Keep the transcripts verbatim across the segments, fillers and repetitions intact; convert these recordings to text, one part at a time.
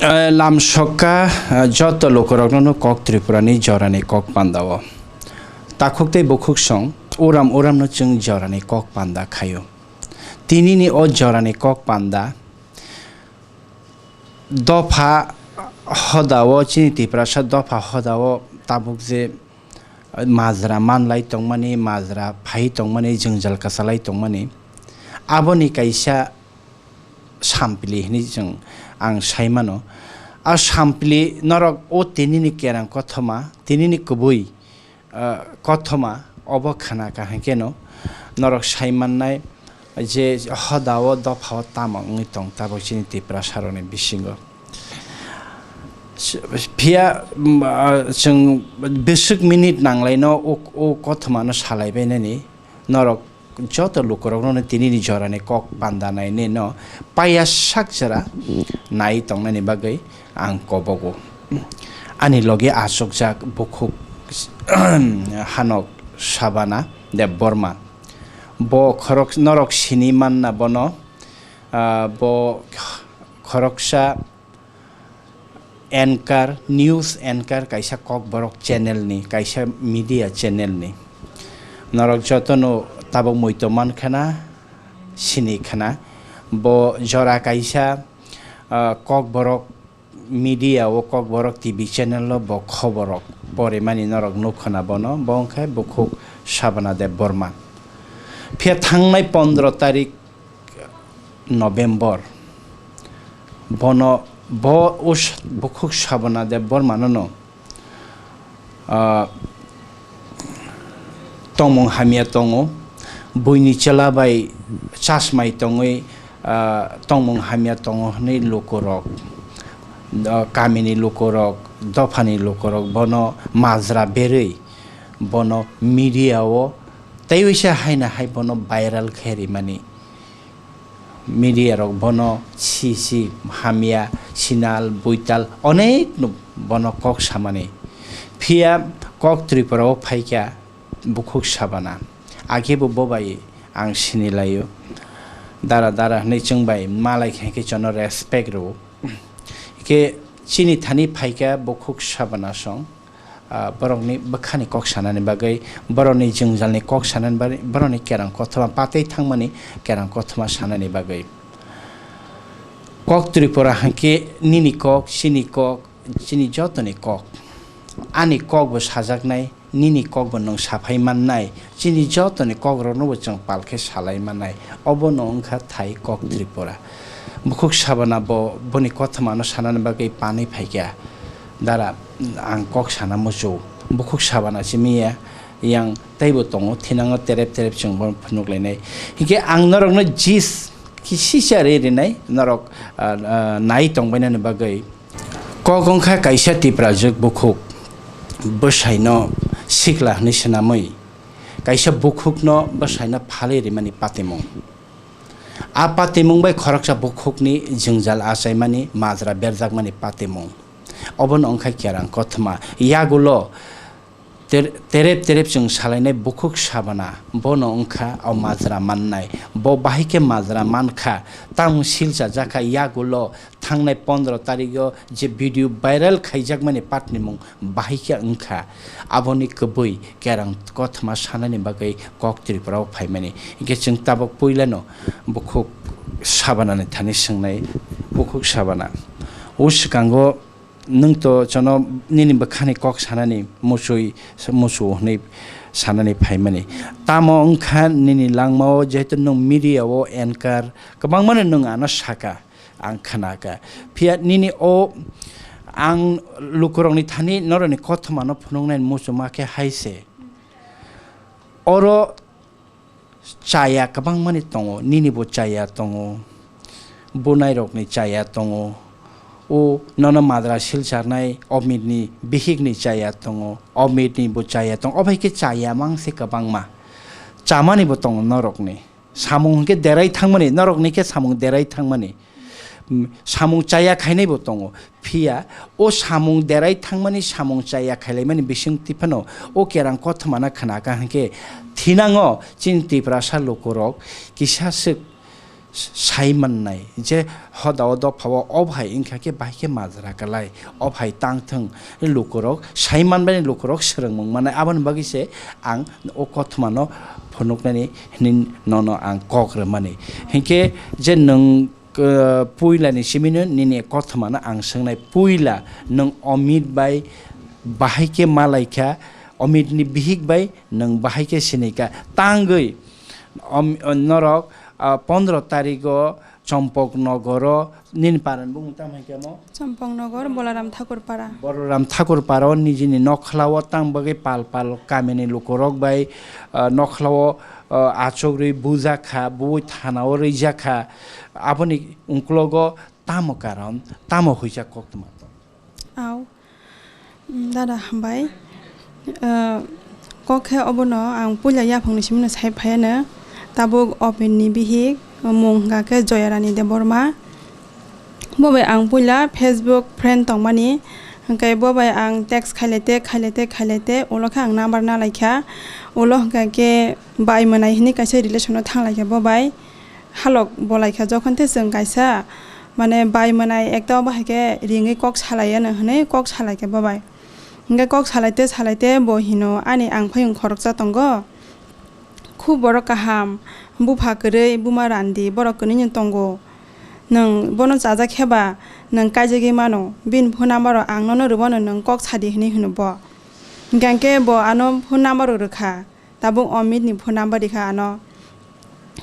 Eh, lamsokha, eh, joto lukurokno kok Tripurani jorani kok pandao. Takhuk tei bukhuk song, uram uramno chwng jorani kok panda khaio. Tinini o jorani kok panda dopha hodao, chini Tiprasa dopha hodao tabuk je majra manlai tongmani, majra phai tongmani, jwngjal kwchalai tongmani, aboni kaisa sampli hinwi chwng ang sai mano. A sampli norok o tinini kerang kothoma, tinini kubui, ah, kothoma obo khana kaham kheno norok sai mannai je hodao dophao tamo wngwi tong tabuk chini Tiprasarokni bisingo. Phiya, mm, ah, chwng bwswk minute nanglaino o, o kothomano salaibainani norok joto lukurokno tinini jorani kok panda nainino paiya sak jora nai tongnani bagwi ang kobogo. Ani logi achukjak bukhuk hanok Sabana Debbarma. Bo khorok-, norok sini manna bono, ah, bo khoroksa anchor, news anchor kaisa Kokborok channel ni, kaisa media channel ni. Norok jotono tabuk muitu mankhana, sini khana. Bo jora kaisa, ah, Kokborok media o, Kokborok T V channel o bo khoborok porimani norok nukhana bono. Bo wngkha bukhuk Sabana Debbarma. Phiya thangnai pondro tarik November. Bono, bo us-, bukhuk Sabana Debbarmano no, ah, tongmung hamya tongo, buini chwla bai chasmai tongwi, ah, tongmung hamya tongo hwnwi lukurok, ah, kamini lukurok, dophani lukurok bono majra berwi bono media o tei uisa haina hai bono viral khe rimani. Media rok bono si si hamya, sinal, buital onek no bono kok samani. Phiya kok Tripura o phaikha bukhuk Sabana. Age bo bo bai ang sini laio. Dara dara hwnwi chwng bai malai khe khe chono respect rwo. Khe chini thani phaikha bukhuk Sabana song. Ah, borokni bwkhani kok sanani bagwi, borokni jwngjalni kok sanani bagwi, borokni kerang kothoma patwi thangmani kerang kothoma sanani bagwi. Kok Tripura hwnkhe nini kok, chini kok, chini jotoni kok. Ani kok bo sajaknai, nini kok bo nwng saphai mannai, chini jotoni kokrokno bo chwng pal khe salai mannai. Obono wngkha thai kok Tripura. Bukhuk Sabana bo boni kothomano sanani bagwi panwi phaikha. Dara, ang kok sana muchungo. Bukhuk Sabana simi ya, yang teibo tongo, thinango terep terep chwng bono phunuk lainai. Hinkhe ang norokno jis kisisa ri rinai, norok, ah, ah, nai tongbainani bagwi. Kok wngkha kaisa Tiprajwk bukhuk bwsaino sikla hwnwi swnamwi, kaisa bukhukno bwsaino phalwi rimani patimung. A patimung bai khoroksa bukhukni jwngjal achaimani, majra berjakmani patimung. Obono wngkha kerang kothoma. Yagulo ter-, terep terep chwng salainai bukhuk Sabana, bono wngkha o majra mannai. Bo bahai khe majra mankha, tamo silcha jakha yagulo thangnai pondro tarigo je video viral khaijakmani patni mung bahai khe wngkha. Aboni kwbwi kerang kothoma sanani bagwi kok Tripura o phaimani. Hinkhe chwng tabuk puilano bukhuk Sabanani thani swngnai, bukhuk Sabana. O swkango nwng to chono nini bwkhani kok sanani muchwi, muchungo hwnwi sanani phaimani. Tamo wngkha nini langmao jehetu nwng media o anchor kwbangmano nwng ano saka, ang khnaka. Phiya nini o ang lukurokni thani norokni kothomano phunuknai muchungma khe hai se. Oro chaya kwbangmani tongo, nini bo chaya tongo, bunairokni chaya tongo, o nono madra silcharnai omitni bihikni chaya tongo, omitni bo chaya tongo, obo hai khe chaya mang se kwbangma. Chamani bo tongo norokni. Samung hwnkhe derai thangmani, norokni khe samung derai thangmani. Mm, samung chaya khainai bo tongo. Phiya o samung derai thangmani, samung chaya khailaimani bising twi phano o kerang kothomano khnaka hwnkhe thinango chini Tiprasa lukurok kisa swk sai mannai je hoda o dopha o, o bahai wngkha khe bahai khe majra kwlai, o bahai tang thung, lukurok sai manbani lukurok swrwngmung manai, aboni bagwi se ang o kothomano phunuknani hinwi nono ang kok rwmani. Hinkhe je nwng, eh, puilani simino nini kothomano ang swngnai, puila nwng Omit bai bahai khe malaikha, Omitni bihik bai nwng bahai khe sinikha, tangwi Om-, norok, ah, pondro tarigo Chompok nogoro nini parani bumung tamo hinkhe mo? Chompok nogor, Bolaram Thakur para. Bolaram Thakur para o nijini nokhlao tang bagwi pal pal kamini lukurok bai, ah, nokhlao, ah, achuk rwi bujakha, bui thana o rwijakha, aboni ungkulogo tamo karon, tamo huijak koktwma? Au. Mm, dada, hambai. Ah, kok khe obono ang puila yaphangni simino sai phaiano. Tabuk Omitni bihik, mung hwnkha khe Joyarani Debbarma. Bo bai ang puila Facebook friend tongmani. Hwnkhe bo bai ang text khailai te, khailai te, khailai te, ulo khe ang number nalaikha. Ulo hwnkha khe bai mwnai hinwi kaisa relation o thanglaikha bo bai. Halok bolaikha jokhon tei chwng kaisa, mane, bai mwnai ekta obo hai khe ringwi kok salai ano hwnwi kok salaikha bo bai. Hwnkhe kok salai te salai te bo hino, "Ani ang phayung khoroksa tongo, khub borok kaham, bupha kwrwi, buma randi, borok kwnwi no tongo. Nwng bono chajak khe ba nwng kaijagwi mano, bini phone number rok ang nono rwmano, nwng kok sadi," hwnwi hwno bo. Hwnkhe bo ano phone number rok rwkha. Tabuk Omitni phone number rikha ano.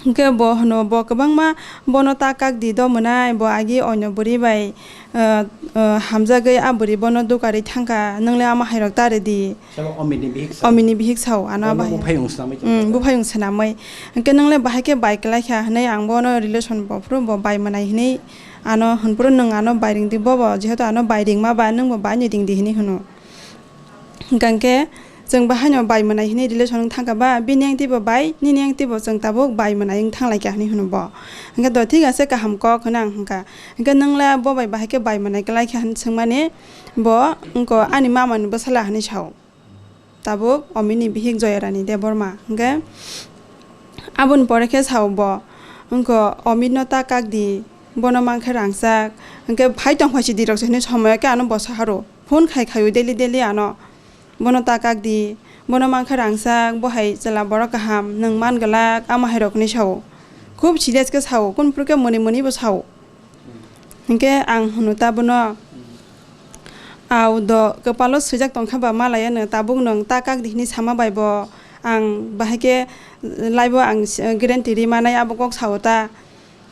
Hwnkhe bo hwno, bo kwbangma bono ta kak di do mwnai, bo agi oino bwrwi bai, ah, ah, hamjagwi a bwrwi bono dukarwi thangkha, "Nwng le ama hairok ta rwdi." Sabo Omitni bihik sao. Omitni bihik sao, ano. Omo bahai buphayung swnamwi tongkha. Mm, buphayung swnamwi. Hwnkhe, "Nwng le bahai khe bai kwlai kha," hwnwi ang bono relation bo phuru bo bai mwnai hwnwi ano hwnphuru, "Nwng ano bai ringdi, bo bo jehetu ano bai ringma ba, nwng bo bai ni ringdi," hwnwi hwno. Hwnkha khe chwng bahaino bai mwnai hinwi relation wng thangkha ba, bini yang twibo bai, nini yang twibo chwng tabuk bai mwnai wng thanglaikha hinwi hwno bo. Hwnkhe do thik ase, kaham kok hwnwi ang hwnkha. Hwnkhe nwng le bo bai bahai khe bai mwnai kwlai kha hinwi swngmani, bo wngkha ani mamani bwsala hinwi sao. Tabuk Omitni bihik Joyarani Debbarma. Hwnkhe aboni pore khe sao bo, wngkha Omitno ta kak di, bono mankhe rangchak, hwnkhe phai tong phai si di rok se hinwi somoi khe ano bo saharo. Phone khai khaio daily daily ano. Bono ta kak di, bono mankha rangchak, bo hai chwla borok kaham, nwng man glak, ama hai rok hinwi sao. Khub serious khe sao, kunu phuru khe mwnwi mwnwi bo sao. Hinkhe ang hwno ta bono, "Au do, kwpalo swijak tongkha ba malai ano, tabuk nwng ta kak di," hinwi sama bai bo ang bahai khe laibo ang guarantee ri manai, abo kok sao ta.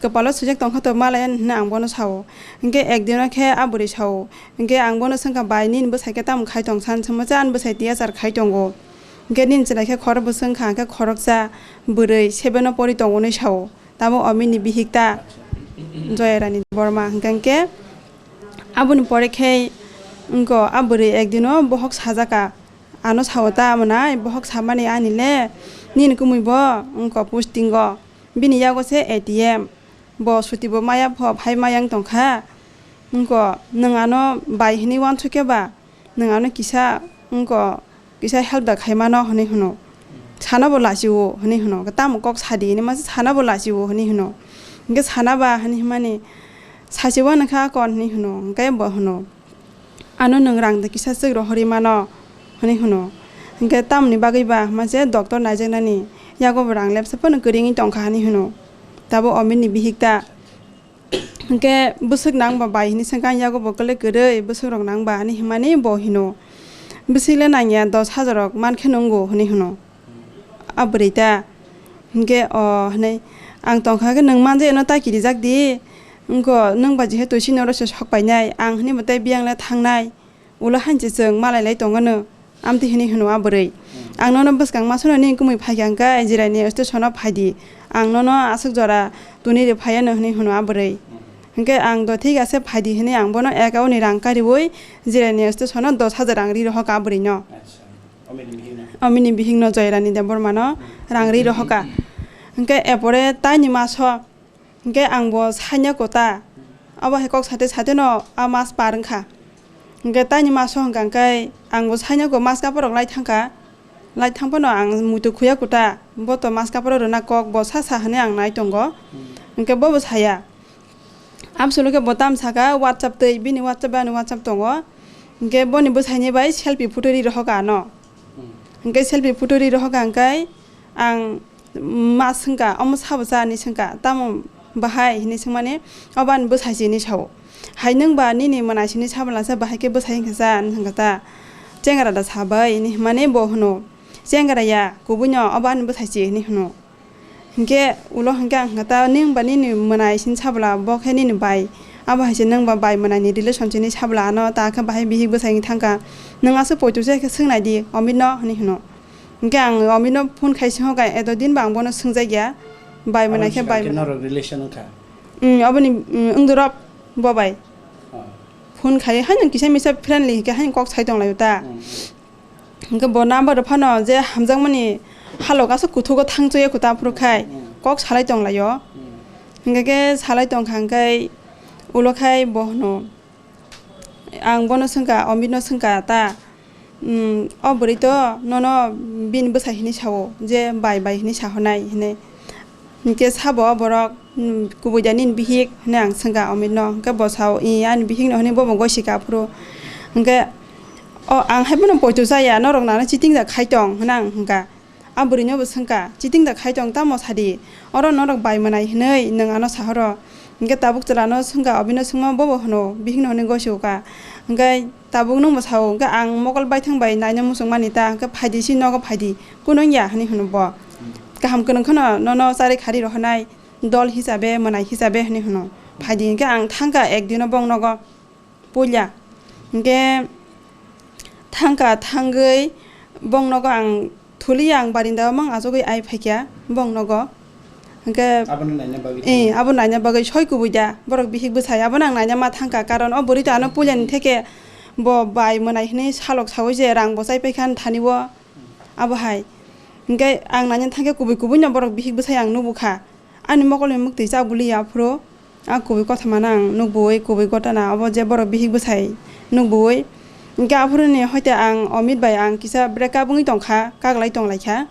Kwpalo swijak tongkha to malai hinwi ang bono sao. Hinkhe ekdino khe a bwrwi sao. Hinkhe ang bono swngkha, "Bai, nini bwsai khe tamo khai tong san?" Swngma, "Cha, ani bwsai tiyachar khai tongo." Hinkhe nini chwlai khe khorokbo swngkha, hinkhe khoroksa bwrwi seven o pori tongo hinwi sao. Tamo Omitni bihik ta Joyarani Debbarma. Hinkhe, hinkhe aboni pore khe wngkha a bwrwi ekdino bohok sajaka. Ano sao ta mwnai, bohok samani ani le, nini kumui bo wngkha posting o. Bini yago se A T M, bo suti bo maya pho phai maya wng tongkha. Wngkha, "Nwng ano bai hinwi uansukya ba, nwng ano kisa, wngkha, kisa help da khai mano," hinwi hwno. "Sana bo lachi o," hinwi hwno. "Tamo kok sadi," hinwi masa, "Sana bo lachi o," hinwi hwno. Hinkhe sana ba hinwi hwnmani, "Sachi uanw kha kon," hinwi hwno. Hinkhe bo hwno, "Ano nwng rang da kisa swk rohorwi mano," hinwi hwno. Hinkhe tamoni bagwi ba hwnma se doctor naijaknani yago bo rang lepsa phano kwrwi wngwi tongkha hinwi hwno. Tabo Omitni bihik ta. Hinkhe bwswk nang ba bai hinwi swngkha, ang yago bo kwlwi kwrwi bwswk rok nang ba hinwi hwnmani bo hino. "Bwswk le nangya, dos hajar rok mankhe nungo," hinwi hwno. A bwrwi ta. Hinkhe o hinwi ang tongkha khe, "Nwng manje eno ta kirijak di. Wngkha nwng ba jehetu sini oro se sok painai, ang hinwi bo tei biyang le thangnai. Ulo hanchi chwng malai lai tongano." Amtwi hinwi hwno a bwrwi. "Ang nono bwskang masano nini kumui phaikha hwnkhe Jirani station o phaidi. Ang nono aswk jora tuni ri phaiano," hinwi hwno a bwrwi. Hinkhe ang do thik ase phaidi hinwi ang bono account ni rang kariui Jirani station o dos hajar rang ri rohor kha a bwrwi no. Acha. Omini bihik no? Omini bihik no Joyrani Debbarma no rang ri rohor kha. Hinkhe epore taini maso, hinkhe ang bo saina kota. Abo hai kok sate sate no a mas par wngkha. Hinkhe taini maso hwnkha hinkhe ang bo saina ko mas kaphar rok lai thangkha. Lai thang phano ang muitu khuya kota. Bo to mas kaphar rok rwna kok bo sa sa hinwi ang nai tongo. Hwnkhe bobo saya. Absolo khe bo tam saka WhatsApp twi, bini WhatsApp bai ani WhatsApp tongo. Hwnkhe boni bwsaini bai selfie photo ri rohor kha ano. Hwnkhe selfie photo ri rohor kha hwnkhe ang ma swngkha, "Omo sabo cha?" hinwi swngkha. "Tamo bahai?" hinwi swngmani, "Obo ani bwsai se," hinwi sao. "Hai nwng ba nini mwnai se?" hinwi sabla sa, "Bahai khe bwsai wngkha cha?" hinwi swngkha ta. "Chengra da sa bai?" hinwi hwnmani bo hwno, "Chengra ya, kubuino, obo ani bwsai se," hinwi hwno. Hinkhe ulo hinkhe ang hwnkha ta, "Nwng ba nini mwnai sini sabla, bo khe nini bai. Abo hai se nwng ba bai mwnaini relation sini sabla ano, ta khe bahai bihik bwsai wngwi thangkha. Nwng aswk poito se khe swngnai di, Amit no," hinwi hwno. Hinkhe ang Amit no phone khai singho kha, eto din ba ang bono swngjakya. Bai mwnai khe bai mwnai. Norok relation wngkha? Hmm, aboni, hmm, wngdorop bo bai. Oh. Phone khai, haino kisa misa friendly hinkhe haino kok sai tonglaio ta. Hmm, hmm. Hwnkhe bo number rok phano je hamjakmani halok aswk kuthugo thangchukya kho ta phuru khai kok salai tonglaio. Hwnkhe khe salai tongkha hwnkhe ulo khai bo hwno, ang bono swngkha, Amit no swngkha ta, "Umm, o bwrwi to nono bini bwsai hinwi sao je bai bai hinwi sahornai," hinwi. Hinkhe sabo o borok, "Hmm, kubui da nini bihik?" hinwi ang swngkha Amit no. Hinkhe bo sao, "Ee, ani bihik no," hinwi bobo gosi kha aphuru. Hinkhe, "O, ang hai bono poito chaya, norok nana cheating da khai tong," hinwi ang hwnkha. A bwrwi no bo swngkha, "Cheating da khai tong, tamo sadi? Oro norok bai mwnai hinwi nwng ano sahoro." Hinkhe tabuk chwla no swngkha, Amit no swngma bobo hwno, bihik no hinwi gosi kha. Hinkhe tabuk nwng bo sao, hinkhe ang mokol baithang bai naina muchung mani ta, hinkhe phaidi si nogo phaidi, kunu wngya hinwi hwno bo. Kaham kwrwng kheno nono chari khari rohornai dol hisabe, mwnai hisabe hinwi hwno. Phaidi hinkhe ang thangkha ek dino bong nogo puila. Hinkhe thangkha thangwi bong nogo ang thuliya, ang barinda o mang achugwi ai phaikha bong nogo. Hinkhe abono naina bagwi eh, thangkha. Abo naina bagwi soi kubui da, borok bihik bwsai, abono ang naina ma thangkha, karon o bwrwi to ano puilani theke bo bai mwnai hinwi salok saui je rang bo chai paikha ani thani o, abo hai. Hinkhe ang naina thangkhe kubui kubui no borok bihik bwsai ang nukbukha, ani mokolni muktwi chak buliya aphuru. A kubui kothoma no ang nukbui, kubui gotana abo je borok bihik bwsai nukbui. Hinkhe aphuruni hoite ang Amit bai ang kisa break up wngwi tongkha, kaglai tonglaikha.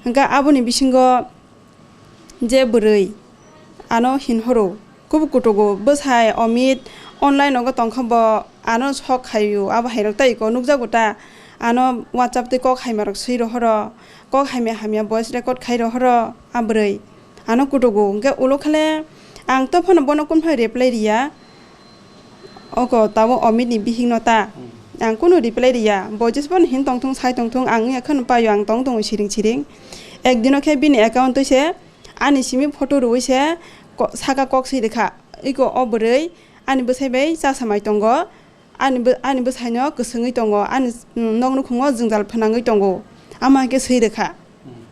Hinkhe aboni bisingo je bwrwi ano hinhoro, kubu kutugo bwsai Amit online rogo tongkha, bo ano sok khaio, abo hairok tei iko nukjago ta, ano WhatsApp tei kok haimarok swi rohoro, kok hamya hamya voice record khai rohoro a bwrwi. Ano kutugo, hinkhe ulo khale ang to phano bono kunu phai reply riya. Oko tabuk Amit ni bihik no ta. Hmm. Ang kunu reply riya. Bo jesa phano hin tongthung, sai tongthung, ang wngya kheno paio, ang tong tongo siring siring. Ek dino khe bini account twi se ani simi photo rwui se ko-, saka kok swi rwkha. Iko o bwrwi ani bwsai bai cha samai tongo. Ani bw-, ani bwsaino kwswngwi tongo, ani, mm, nok nukhungo jwngjal phnangwi tongo, ama hai khe swi rwkha. Hmm.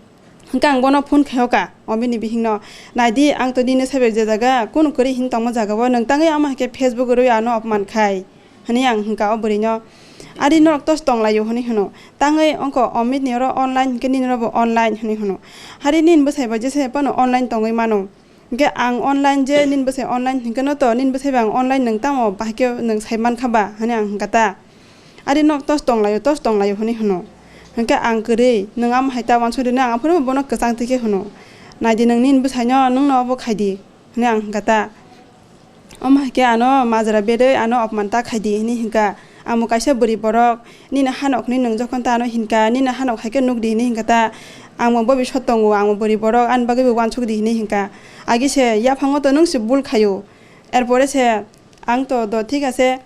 Hwnkhe ang bono phone khaio ka, o bini bihikno, "Naidi, ang to nini saibai je jaga, kunu kwrwi hin tongma jagao nwng tangwi ama hai khe Facebook rwi ano opman khai," hwnwi ang hwnkha o bwrwino. "Ari norok tos tonglaio," hwnwi hwno. "Tangwi ongko Omitni oro online, hwnkhe nini oro bo online," hwnwi hwno. "Hari nini bwsai bai jesa phano online tongwi mano." Hwnkhe ang online je nini bwsai online hwnkhe no to, nini bwsai bai ang online nwng tamo bahai khe nwng sai mankha ba hwnwi ang hwnkha ta. Ari nok tos tonglaio, tos tonglaio hwnwi hwno. Hwnkhe ang kwrwi, nwng amo hai ta uansuk rwino ang aphuru bono kwchang twi khe hwno. Naidi nwng nini bwsaino, nwngno obo khaidi hwnwi ang hwnkha ta. Omo hai khe ano majra berwi ano opman ta khaidi hwnwi hwnkha. Amo kaisa bwrwi borok, "Nini hanok hwnwi nwng jokhon ta ano hinkha, nini hanok hai khe nuk di," hwnwi hinkha ta, ang bo bobisot tongo, ang bo bwrwi borok, ani bagwi bo uansuk di hwnwi hinkha. Agi se yaphango to nwng se bul khaio. Erpore se ang to do thik ase,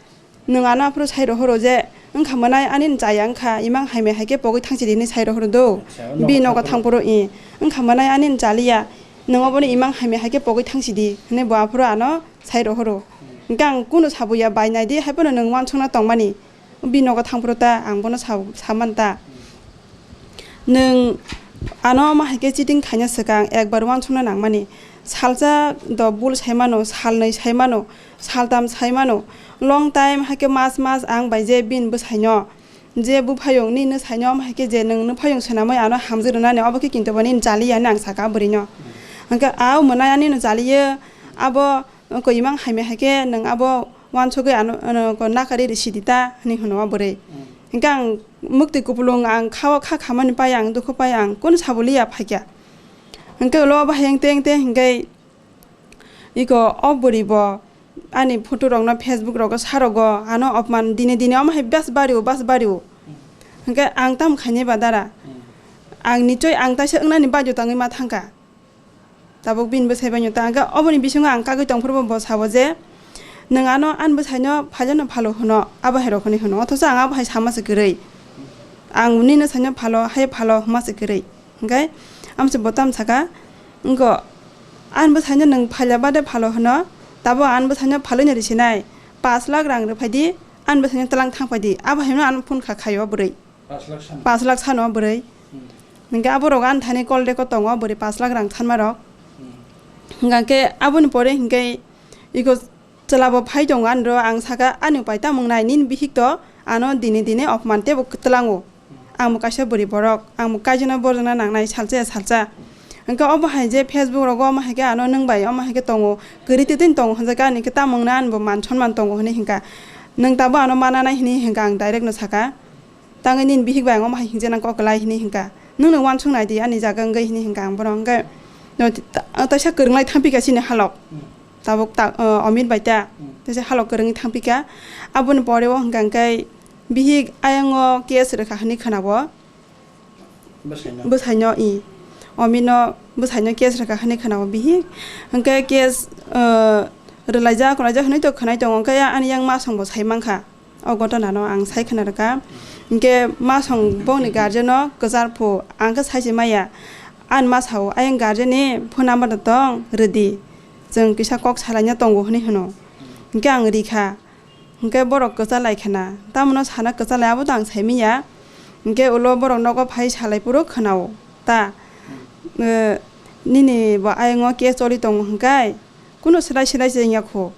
nwng ano aphuru sai rohoro je, "Wngkha mwnai ani chaya wngkha, imang hai mai hai khe pogwi thangsi di," hwnwi sai rohoro do. Acha, bi nogo nogo thang thang phuru, i, "Wngkha mwnai ani chaliya, nwng obono imang hai mai hai khe pogwi thangsi di," hwnwi bo aphuru ano sai rohoro. Hwnkhe ang kunu sabuya, bai nai di, hai phano nwng uansukna tongmani. Bini nogo thang phuru ta ang bono sa-, saman ta. Nwng ano omo hai khe cheating khaina swkang ekbar uansukna nangmani. Salsa do bul sai mano, salnwi sai mano, saltam sai mano. Long time hai khe mas mas ang bai je bini bwsaino, je buphayung ni nwsaino omo hai khe je nwng nwphayung swnamwi ano hamjwk rwnani, obo khe kintu bo nini chaliya hwnwi ang sakha bwrwino. Hwnkhe a mwnai ani no chaliya, abo Ko imang hai mai hai khe nwng abo uansugwi ano, ano ko nakari risi di ta, hwnwi hwno o bwrwi. Mm. Hwnkhe ang muktwi kupulung, ang khao kha khamani pai, ang dukhu pai, ang kunu sabo liya phaikha. Hwnkhe ulo abo hayung teng teng hwnkhe Iko o bwrwi bo ani photo rokno Facebook rogo sarogo, ano opman dine dine omo hai bas bario, bas bario. Hwnkhe ang tamo khainai ba dara? Ang nichoi ang taisa wngnani bagwi tangwi ma thangkha. Tabuk bini bwsai bai no ta hwnkhe oboni bisingo ang kagwi tongphuru bo, bo sabo je, "Nwng ano ani bwsaino phailano phalo hwno, abo hai rok hwnwi hwno." Othocho ang abo hai sama se kwrwi. Ang nini saino phalo, hai phalo hwnma se kwrwi. Hwnkhe amse bo tamo saka, "Wngkho, ani bwsaino nwng phaila bade phalo hwno, tabo ani bwsaino phalwi no risinai, pash lakh rang rwphai di, ani bwsaino twlang thang phai di." Abo hai hwnwi ano phone kha khaio bwrwi. Pash lakh sano. Pash lakh sano bwrwi. Hmm. Hwnkhe abo rok ani thani call record tongo, bwrwi pash lakh rang thanma rok. Hmm. Hwnkhe aboni pore hwnkhe iko chwla bo phai tongo ani ro, ang saka, "Ani upai tamo wngnai, nini bihik to ano dine dine opman teibo twlango. Ang bo kaisa bwrwi borok, ang bo kaijana borjana nangnai salsa ya salsa." Hwnkhe obo hai je Facebook rogo omo hai khe ano nwng bai omo hai khe tongo, kwrwi twi twi tongo hwnjak khe, ani khe tamo wngnai, ani bo man sonman tongo hwnwi hwnkha. "Nwng tabo ano mananai," hwnwi hwnkha ang direct no saka. Tangwi nini bihik bai ang omo hai hingjaknai kok kwlai hwnwi hwnkha. Nwng no uansuk nai di ani jaga wngwi hwnwi hwnkha ang bono. Hwnkhe no ta-, taisa kwrwnglai thangpikha chini halok. Hmm. Tabuk ta, o, Omit bai ta. Hmm. Taisa halok kwrwngwi thangpikha. Aboni pore o hwnkha hwnkhe bihik ayang o case rwkha hwnwi khwnao. Bwsaino? Bwsaino, i. Omino bwsaino case rwkha hwnwi khwnao bihik. Hwnkhe case, o, rwlaijak, rwlaijak hwnwi to khwnai tongo. Hwnkhe ani yang masong bo sai mankha. O gotona no ang sai khna rwkha. Hwnkhe masong bongni guardian no kwchar phu, ang khe sai se maya. Ani ma sao, "Ayang guardian ni phone number no tong, rwdi. Chwng kisa kok salaina tongo," hwnwi hwno. Hwnkhe ang rikha. Hwnkhe borok kwchar lai khna. Tamo no sana kwchar lai, abo to ang sai manya. Hwnkhe ulo borok nogo phai salai phuru khwnao. Ta, eh, nini bo ayang o case choli tongo hwnkhe? Kuno swlai swlai se wngya kho.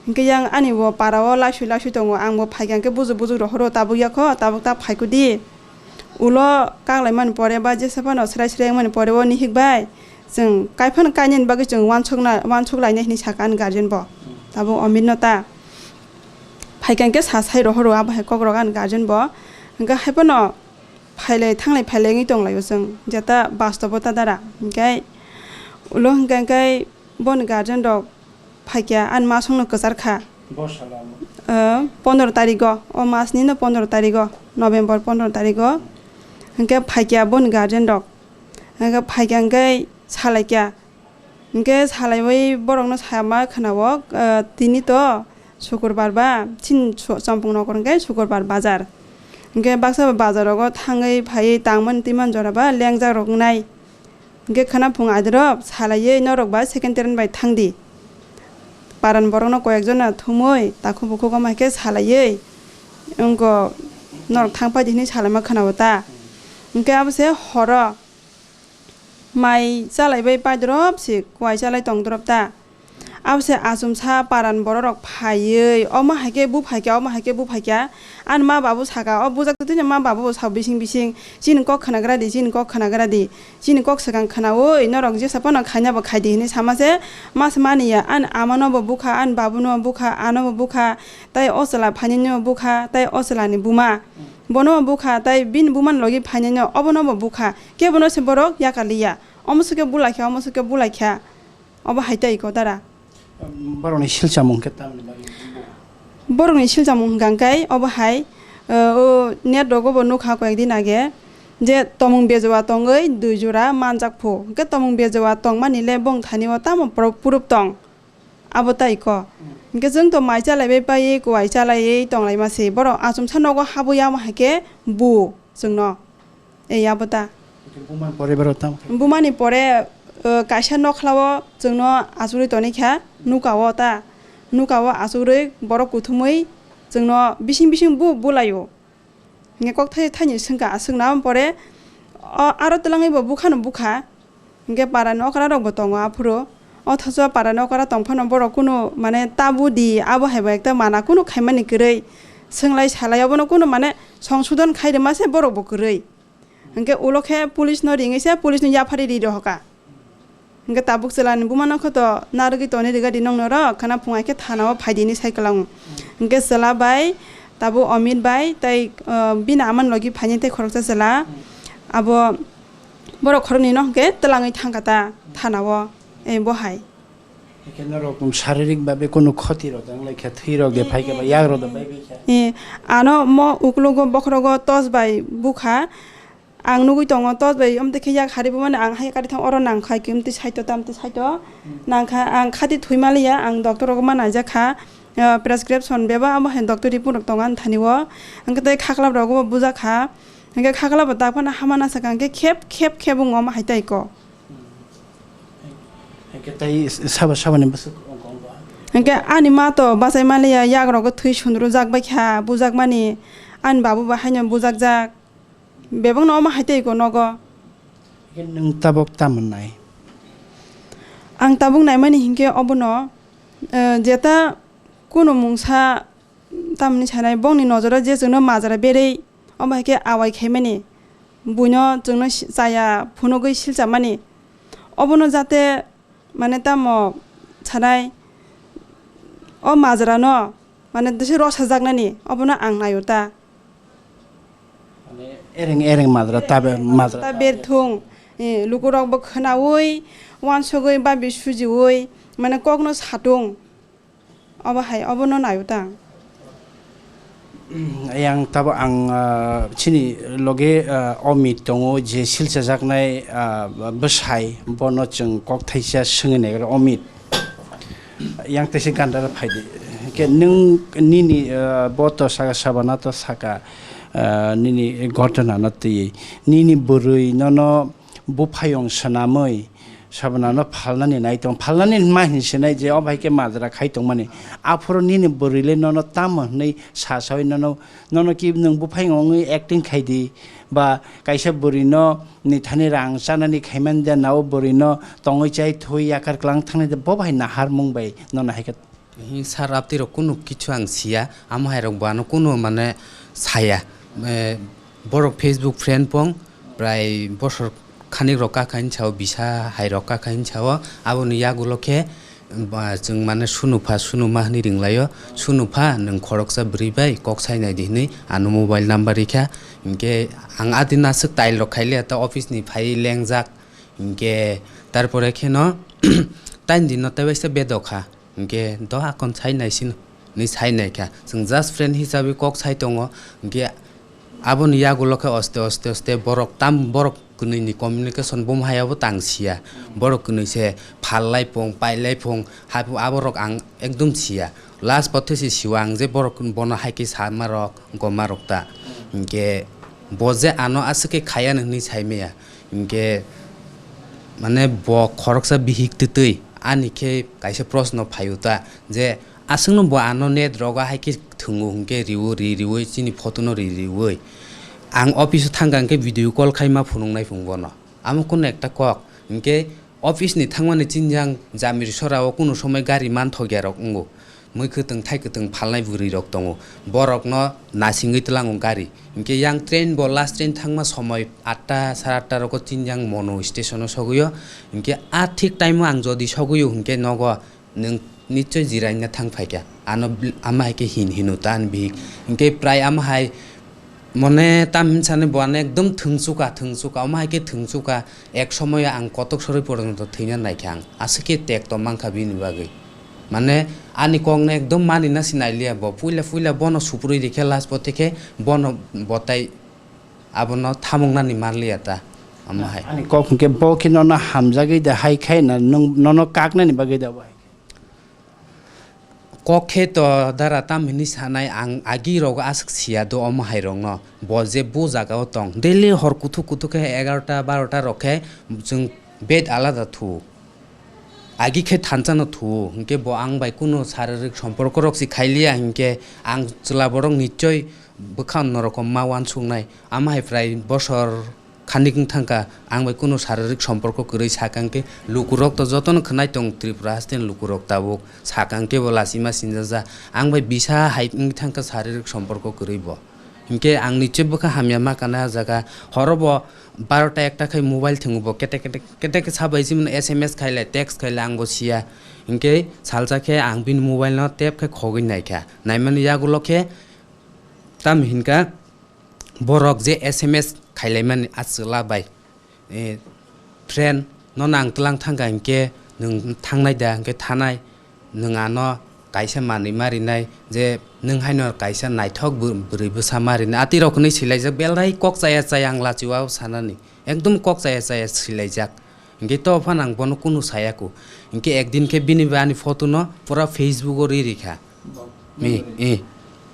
Hwnkhe yang ani bo para o laisui laisui tongo, ang bo phaikha hwnkhe bujuk bujuk rohoro, tabuk ya kho, tabuk ta phaikudi. Ulo kak laimani pore ba jesa phano swlai swlai wngmani pore o nihik bai chwng kai phano kainani bagwi chwng uansuk na, uansuk lainai hinwi sakha ani guardian bo. Tabuk Omit no ta phaikha hwnkhe sa sai rohoro, abo hai kok rok ani guardian bo. Hwnkhe hai phano phailai thanglai phailai wngwi tonglaio chwng, jeta bastobo ta dara. Hwnkhe ulo hwnkhe, hwnkhe boni guardian rok phaikya ani masongno kwchar kha. Bo salo amo? Eh, pondro tarigo, o masni no pondro tarigo, November pondro tarigo. Hwnkhe phaikya boni guardian rok. Hwnkhe phaikya hwnkhe salaikya. Hwnkhe salaiwi borokno sama khwnao, eh, tini to sukurbar ba, chini su-, Champung nokor hwnkhe sukurbar bazar. Hwnkhe baksa ba bazarogo thangwi phaiwi tangmani twimani jora ba lengjak rok wngnai. Hwnkhe khwna phung adirok salaiwi norok ba second train bai thangdi. Paran borokno koyekjona thumwi takhuk bukhuk omo hai khe salaiwi wngkho norok thang phaidi hinwi salaima khwnao ta. Hwnkhe abo se horo mai chalaibai paidrop se kuai chalai tongdrop ta. Abo se achomsa paran borok rok phaiwi omo hai khe bu phaikha, omo hai khe bu phaikha. Ani ma babu saka, o bujak twtwino ma babu bo sao bising bising, "Chini kok khwnagra di, chini kok khwnagra di, chini kok swkang khwnawi norok jesa phano khaina bo khaidi," hinwi sama se. Ma se mani ya, ani ama no bo bukha, ani babu no bukha, ano bo bukha, tei o chwla phainai no bukha, tei o chwla ni buma bono bo bukha, tei bini buma ni logi phainai no obono bo bukha, kebono se borok yakar liya. Omo se khe bulai kha, omo se khe bulai kha. Obo hai tei iko dara. Borokni silchamung khe tamni bagwi? Borokni silchamung hwnkha hwnkhe obo hai, o, net rogo bo nukha koyek din age, je tomung bejoa tongwi dui jora manjak phu. Hwnkhe tomung bejoa tongmani le bong thani o tamo pro-, proof tong? Abo tai ko. Hwnkhe chwng to mai chalaibai paiwi kuai chalaiwi tonglaima se. Borok achomsa nogo habwi amo hai khe bu chwngno. Ei abo ta. Hwnkhe bumani pore borok tamo khe? Bumani pore, o, kaisa nokhlao chwngno achugwi toni kha, nuka o ta. Nuka o achugwi borok kuthumwi chwngno bising bising bu bulaio. Hwnkhe kok thai thaini swngkha, aswkna pore o aro twlangwi bo bukhano bukha. Hwnkhe parani okra rok bo tongo aphuru. Othocho parani okra tongphano borok kunu mane tabudi abo hai bo ekta mana kunu khaimani kwrwi. Swnglai salai obono kunu mane songsodon khai rwma se borok bo kwrwi. Hwnkhe ulo khe police no ringwi se police no yaphari ri rohoka. Hwnkhe tabuk chwla ni buma no khe to narwgwi tonwi rwgadi nokno ro, khwna phung hai khe thana o phaidi hinwi sai kwlango. Hwnkhe chwla bai tabuk Omit bai tei, ah, bini ama ni logi phainai tei khoroksa chwla abo borok khoroknwi no hwnkhe twlangwi thangkha ta thana o, eh, bo hai. Hwnkhe norok sharerik babe kunu khoti rok tong lai kha, thwi rok de phai kha ba, yak rok de bai bai kha. Eh, ano mo uklogo bokhorogo tos bai bukha. Ang nugui tongo, tos bai omtwi khe yak hari bumani ang hai kari thang oro nang khai ki omtwi saito tamtwi saito. Nang kha ang khati thwi maliya, ang doctor rogo ma naijak kha. Ah, prescription beba amo hai doctor report rok tongo ani thani o. Ang khe tei khaklap rogo bo bujak kha. Hwnkhe khaklap bo tak phano hama nasa kha, hwnkhe khep khep khep wng omo hai tai ko. Hwnkhe tei sabo saboni bwswk wng kha? Hwnkhe ani ma to bachai maliya, yak rogo thwi sundru jak bai kha, bujak mani. Ani babu bo haino bujak jak. Bebakno omo hai tei ko nogo. Hwnkhe nwng tabuk tamo nai? Ang tabuk naimani hinkhe obono, eh, jeta kunu mungsa tamni sanai bongni nojoro je chwngno majra berwi omo hai khe awai khaimani, buino chwngno si-, chaya phunugwi silchamani, obono jate mane tamo sanai o majrano mane disi rosajaknani obono ang naio ta. Mane ereng ereng majra ta be-, majra ta berthung, eh, lukurok bo khwnaui, uansugui, babi sujiui, mane kokno satung. Obo hai, obono naio ta ang. Yang tabo ang, ah, chini loge, ah, Omit tongo, je silchajaknai, ah, bwsai, bono chwng kok thaisa swngwi naigra Omit. Yang teisa gandara phaidi. Ke nwng nini, ah, bo to saka, sabana to saka, ah, nini ghotona no twi. Nini bwrwi nono buphayung swnamwi sabana no phalnani nai tong. Phalnani ma hin sinai je o bai khe majra khai tongmani. Aphuru nini bwrwi le nono tamo hwnwi sa sawi nono, nono ki nwng buphayung wngwi acting khai di ba kaisa bwrwi no ni thani rang chanani khaiman de nao bwrwi no tongwi chai thui yakar klang thangnai de bo bai nahar mung bai nono hai khe. Hi sir, aptwi rok kunu kichu ang siya, amo hai rok bo ano kunu mane saya. Eh, borok Facebook friend pong, prai bosor khanik rok kaka hinsa o, bisa hai rok kaka hinsa o, aboni yagulo khe ba chwng mane sunupha sunuma hwnwi ringlaio, sunupha nwng khoroksa bwrwi bai kok sai nai di hwnwi ano mobile number rikha, hinkhe ang adin aswk tile rok khailiya ta office ni phai lengjak, hinkhe tarpore kheno tain din no tei bai se bedok kha. Hinkhe do akon sai nai sino, hinwi sai nai kha. Chwng just friend hisabe kok sai tongo. Hinkhe aboni yagulo khe oste, oste, oste borok tam, borok kwnwi ni communication bomo hai abo tang siya. Borok kwnwi se phal lai phung, pai lai phung, hai phung aborok ang ekdum siya. Last pothe se siwa ang je borok bono hai khe sama rok, goma rok ta. Hinkhe bo je ano aswk khe khaya hinwi sai maya. Hinkhe mane bo khoroksa bihik twtwi ani khe kaisa proshno phaio ta je aswkno bo ano net rogo hai khe thwngo hinkhe riwo ri riwi chini photo no ri riwi ang office o thangkha hinkhe video call khai ma phunuknai phung bono amo kunu ekta kok hinkhe office ni thangmani chinjang jamir sora o kunu somoi gari manthokya rok wngo. Mui kwtwng thai kwtwng phalnai bwrwi rok tongo, borok no nasingwi tlango gari. Hinkhe yang train bo last train thangma somoi atta sare atta rogo chinjang Monu station o sogwi o. Hinkhe a thik time o ang jodi sogwi o hinkhe nogo nwng nichoi jiraina thang phaikha. Ano bl-, ama hai khe hin hino ta ani bihik. Hinkhe prai ama hai mone tam hinsani bo ano ekdom thwngsuka, thwngsuka, ama hai khe thwngsuka. Ek somoyo ang kotok soroi porjonto thwina naikha ang. Aswk khe tekto mankha bini bagwi. Mane ani kokno ekdom manina se nailiya bo. Puila puila bono suprui rikhe last pote khe bono botai abono thamungnani manliya ta. Amo hai. Ani kok hwnkhe bo khe nono hamjagwi da hai khai na nwng nono kaknani bagwi da bo hai? Kok khe to dara tam hinwi sanai ang agi rogo aswk siya do omo hai rokno. Bo je bo jaga o tong. Daily hor kuthuk kuthuk khe egarota barota rok khe chwng bed alada thu. Agi khe thansa no thu. Hinkhe bo ang bai kunu saririk somporko rok se khailiya hinkhe ang chwla borok nichoi bwkha norok ma uansuknai. Ama hai prai bosor khanik wng thangkha, ang bai kunu saririk somporko kwrwi sakha hinkhe lukurok to jotono khwnai tong Tripura haste ni lukurok tabuk sakha hinkhe bo lachima sinjajak. Ang bai bisa hai wng thangkha saririk somporko kwrwi bo. Hinkhe ang nichoi bwkha hamya ma kana ah jaga horo bo barota ekta khai mobile thwngo bo kete kete kete khe sabai chimano S M S khailai text khailai ang bo siya. Hinkhe salsa khe ang bini mobile no tep khe khogwi naikha. Naimani yagulo khe tamo hinkha borok je S M S khailaimani a chwla bai, eh, friend no nang tlang thangkha hinkhe nwng thangnai da, hwnkhe thanai, nwng ano kaisa manwi ma rinai, je nwng haino kaisa naithok bw-, bwrwi bwsa ma rinai. Atwi rok hwnwi swilaijak, belai kok chaya chaya ang lachiwao sanani, ekdom kok chaya chaya swilaijak. Hwnkhe to phano ang bono kunu sayakho. Hwnkhe ekdin khe bini bai ani photo no pura Facebook o ri rikha. Mi, i,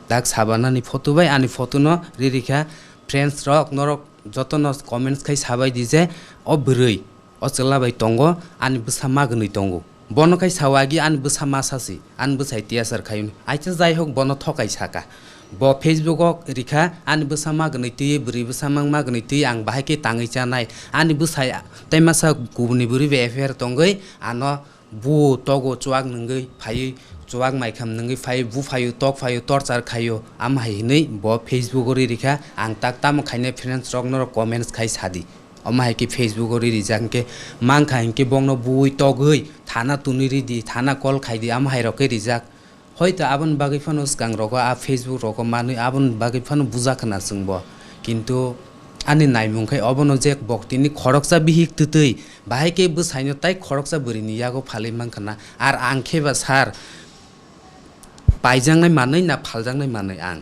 tak sabanani photo bai ani photo no ri rikha. Friends rok, norok jotono comments khai sabai di je, o bwrwi, o chwla bai tongo, ani bwsa magwnwi tongo. Bono khai sao agi ani bwsa masa si, ani bwsai tiyasar khai hwnwi. Aisa jai hok bono thokai saka. Bo Facebook o rikha, ani bwsa magwnwi twi, bwrwi bwsa mang magwnwi twi, ang bahai khe tangwi chanai. Ani bwsai tei masa kubuni bwrwi bai affair tongwi, ano bu togo chuwak nwngwi phaiwi, chuwak maikham nwngwi phaiwi, bu phaio, tok phaio, torchar khaio, am hai hwnwi bo Facebook o ri rikha. Ang tak tamo khainai friends rok norok comments khai sadi. Omo hai khe Facebook o ri rijak hwnkhe, mankha hwnkhe bongno bui togwi thana tunwi ridi, thana call khaidi, amo hai rok khe rijak. Hoito aboni bagwi phano swkang rogo a Facebook rogo manwi aboni bagwi phano buja khna chwngbo. Kintu ani naimung khai obono je bok tini khoroksa bihik twtwi, bahai khe bwsaino tai khoroksa bwrwini yago phalwi mankha na. Ar ang khe ba sir, paijaknai manwi na phaljaknai manwi ang?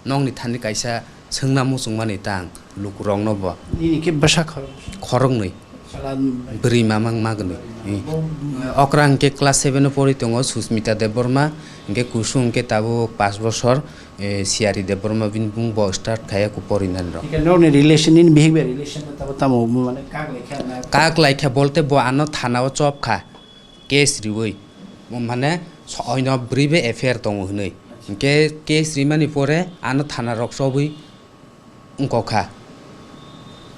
Nokni thani kaisa swngna muchungmani ta ang lukurokno bo. Nini khe bwsa khorok? Khoroknwi. Sala bwrwi mamang magwnwi. Bo, eh, okra hwnkhe class seven o pori tongo, Susmita Debbarma, hwnkhe kusung hwnkhe tabuk pash bosor, eh, Siyari Debbarma bini bung bo start khaiya ku porinani rok. Hwnkhe nokni relation, nini bihik bai relation tabo tamo mane kak laikha na? Kak laikha bolte bo ano thana o chop kha. Case riwi, mane, so-, oino bwrwi bai affair tongo hwnwi. Hwnkhe case rimani pore ano thana rok chobwi wngkokha.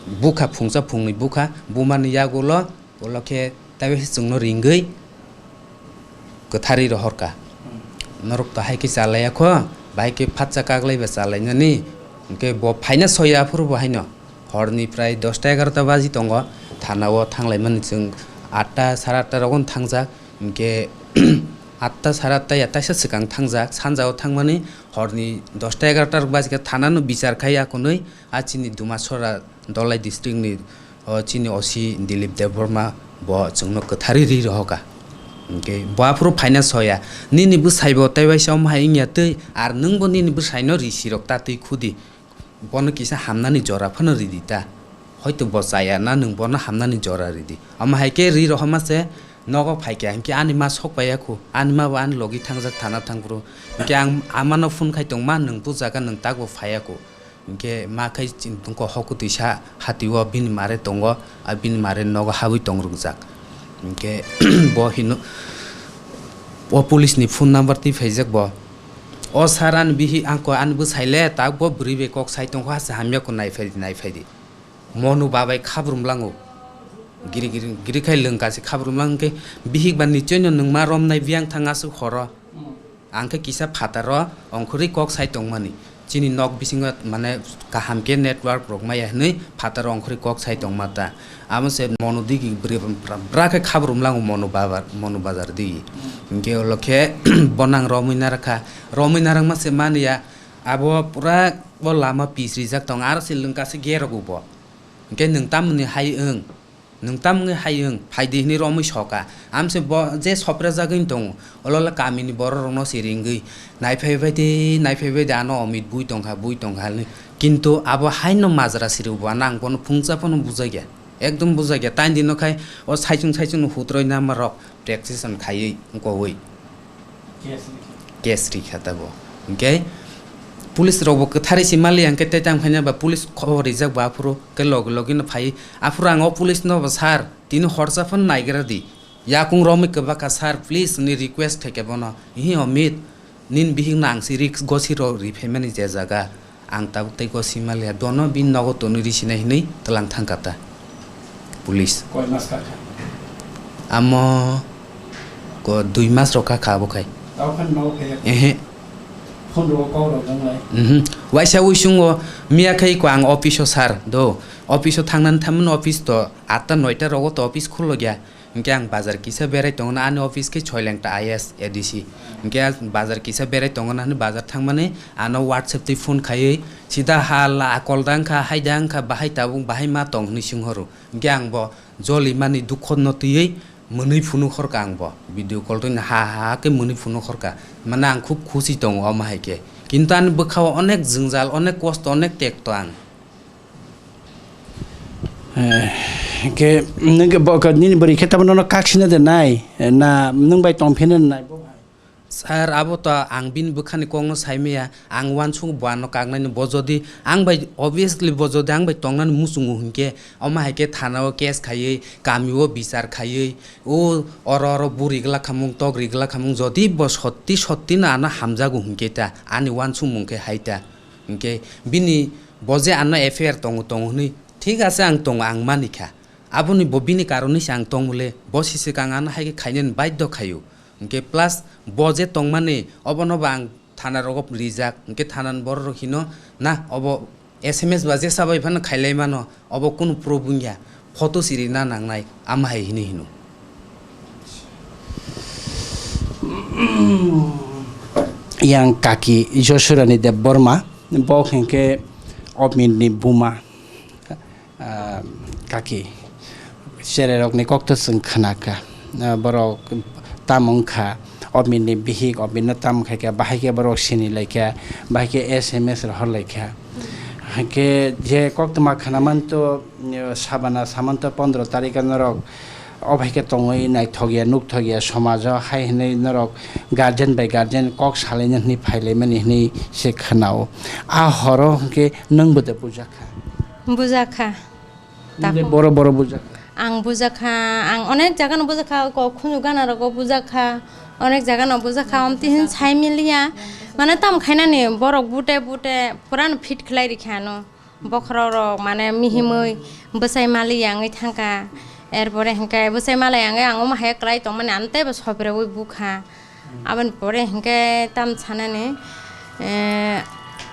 Bukha phungsa phungnwi bukha, bumani yagulo, ulo khe taibo se chwngno ringwi kwtharwi rohorkha. Norok to hai khe chalaiya kho, bahai khe phatsa kaglai ba chalainani, hwnkhe bo phaina soya aphuru bo haino. Horni prai dosta egarota baji tongo, thana o thanglaimani chwng atta, sare atta rogo thangjak, hwnkhe atta, sare atta ya taisa swkang thangjak, sanja o thangmani horni dosta egarota rok baji khe thana no bichar khai akonwi a chini Dumasora Dholai district ni o chini O C Dilip Debbarma bo chwngno kwtharwi ri rohoka. Hwnkhe bo aphuru phaina soya, "Nini bwsai bo tei waisa omo hai wngya twi, ar nwng bo nini bwsai no ri sirok ta twi khudi." Bono kisa hamnani jora phano ridi ta. Hoito bo chaya na nwng bono hamnani jora ridi. Omo hai khe ri rohorma se nogo phaikha hinkhe ani ma sok paiya khu. Ani ma bo ani logi thangjak thana thangphuru. Hinkhe ang amano phone khai tong, "Ma nwng bujaga nwng takbo phaiya khu." Hinkhe ma khai chin tongkho hokutwi sa hatio bini mare tongo. A bini mare nogo habwi tong rwkjak. Hinkhe bo hino o police ni phone number twi phaijak bo. O sir, ani bihi angkho ani bwsai le tak bo bwrwi bai kok sai tongkho, hase hamya kho naiphai di, naiphai di. Monu babai khabrum lango. Giri giri giri khai lwngka se khabrum lang khe bihik ba nichoi no nwng ma romnai biyang thang aswk horo. Ang khe kisa phataro ongkhorwi kok sai tongmani. Chini nok bisingo mane kaham khe network rok maya hinwi phataro ongkhorwi kok sai tongma ta. Amo se mono digi bwrwi bra, bra khe khabrum lango mono babar, mono bazar digi. Hinkhe ulo khe bonang romwi narakha. Romwi narakma se mani ya, abo pura o lama pis rijak tong, aro se lwngka se gerok bo. Hinkhe nwng tamoni hai wng? Nwng tamo wngwi hai wng, phai di hwnwi romwi soka. Amse bo je soprajagwi tongo, olo le kamini borok rokno se ringwi naiphai bai di, naiphai bai di, ano omit bui tongkha, bui tongkha hinwi. Kintu abo haino majra siri bo, ano ang bono phungsa phano bujakya, ekdom bujakya. Tain dino khai o saichung saichung no hutroi nama rok practice on khaiwi wngkogwi. Case rikha. Case rikha tabo. Hinkhe police rokbo kwtharwi se maliya, hinkhe tei tamo khaina ba police khobor rijak bo aphuru, khe logi logi no phai. Aphuru ang o police no bo, "Sir, tini horsa phano naigra di. Yakung romwi kwbakha sir, please," hinwi request khaikha bono. "Ihi Amit, nini bihik no ang se risk gosi rok riphaimani je jaga." Ang tabuk tei gosi maliya, bono bini nogo tonwi risinai hinwi twlang thangkha ta police. Koi mas kakha? Amo ko dui mas rok kakha abo khai. Tao khan nogo phaiya? Ehe. Phone rogo kok rok wnglai? Mhm. Waisa uisungo miya khai ko ang office o sir do. Office o thangnani thamani office to atta noita rogo to office khulogya. Hinkhe ang bazar kisa berai tongna, ani office khe Soilengta I A S A D C. Hinkhe bazar kisa berai tongna hinwi bazar thangmani ano WhatsApp twi phone khaiwi sida hala akol da wngkha, hai da wngkha, bahai tabuk bahai ma tong hinwi swnghoru. Hinkhe ang bo joli mani dukho no twiwi Mwnwi phunuk horkha ang bo, video call twi ha ha ha khe mwnwi phunuk horkha. Mane ang khub khusi tongo omo hai khe. Kintu ani bwkhao onek jwngjal, onek kosto, onek tekto ang. Eh, hwnkhe nwng bo nini bwrwi khe tamo nono kaksina de nai, na nwng bai tongphina nai bo hai? Sir, abo to ang bini bwkhani kokno saimaya, ang uansuk bo ano kaknani, bo jodi ang bai, obviously bo jodi ang bai tongnani muchungo hwnkhe, omo hai khe thana o case khaiwi, kami o bichar khaiwi, o oro oro buri glak khamung, tok ri glak khamung, jodi bo sotti sotti no ano hamjago hwnkhe ta, ani uansukmung khe hai ta, hwnkhe bini bo je ano F I R tongo, tongo hwnwi, thik ase ang tongo, ang manikha. Aboni bo bini karonwi se ang tongmole, bo si swkang ano hai khe khainani baidho khaio. Hwnkhe plus bo je tongmani, obono bo ang thana rogo rijak, hwnkhe thana ni borok rok hino, na obo S M S ba jesa bai phano khailai mano, obo kunu proof wngya, photo si rina nangnai, ama hai hini hino. Yang kaki Josurani Debbarma, bo hwnkhe Obmit ni buma. Ah, kaki, chererokni kokto chwng khnakha. Ah, borok tamo wngkha, Obmit ni bihik, Obmit no tamo khaikha, bahai khe borok sini laikha, bahai khe S M S rohor laikha. Haikhe je koktwma khnamanto, eh, sabana samanto pondro tarikha norok, o bai khe tongwi naithok ya, nukthok ya, somajo hai hwnwi norok guardian bai guardian kok salaina hwnwi phailaimani hwnwi se khwnao. A horo hwnkhe nwng bo de bujak kha? Bujak kha. Nini Takhuk. Boro boro bujak kha? Ang bujak kha, ang onek jaga no bujak kha, kok khunju gana rogo bujak kha, onek jaga no bujak kha, omtwi hin sai miliya. Mane tam khainani borok bute bute pura no fit khlai rikha ano. Bokhorok rok mane mihimwi bwsai mali yangwi thangkha. Erpore hwnkhe bwsai mali yangwi ang omo hai kwlai tongmani ano teibo sopreui bukha. Aboni pore hwnkhe tam sanani, eh,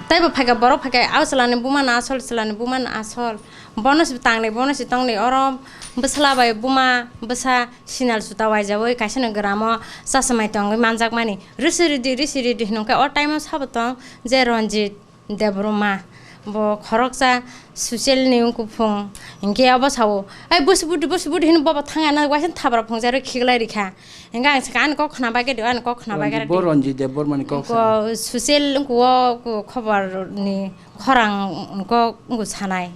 teibo phaikha borok phaikha, "Abo chwlani buma no asol, chwlani buma no asol. Bono se tangnai, bono se tongnai, oro bwsla bai buma bwsa sinal suta waijaui kaisa ni gramo chachomai tongwi manjakmani. Risi ridi, risi ridi," hwnwi khe o time o sabo tong je Ranjit Debbarma, bo khoroksa social ni wngkha phung, hinkhe abo sao, "Ai, busi budi, busi budi," hino bobo thang ana, waisa thabra phungsa rw khiklai rikha. Hinkhe ang sakha, "Ani kok khna bagwi de, ani kok khna bagwi Ranjit, bo de." Ranjit Debbarma ni kok Ko sa. Social wngkha o, ko khobor ni khorang wngkha, wngkha sanai.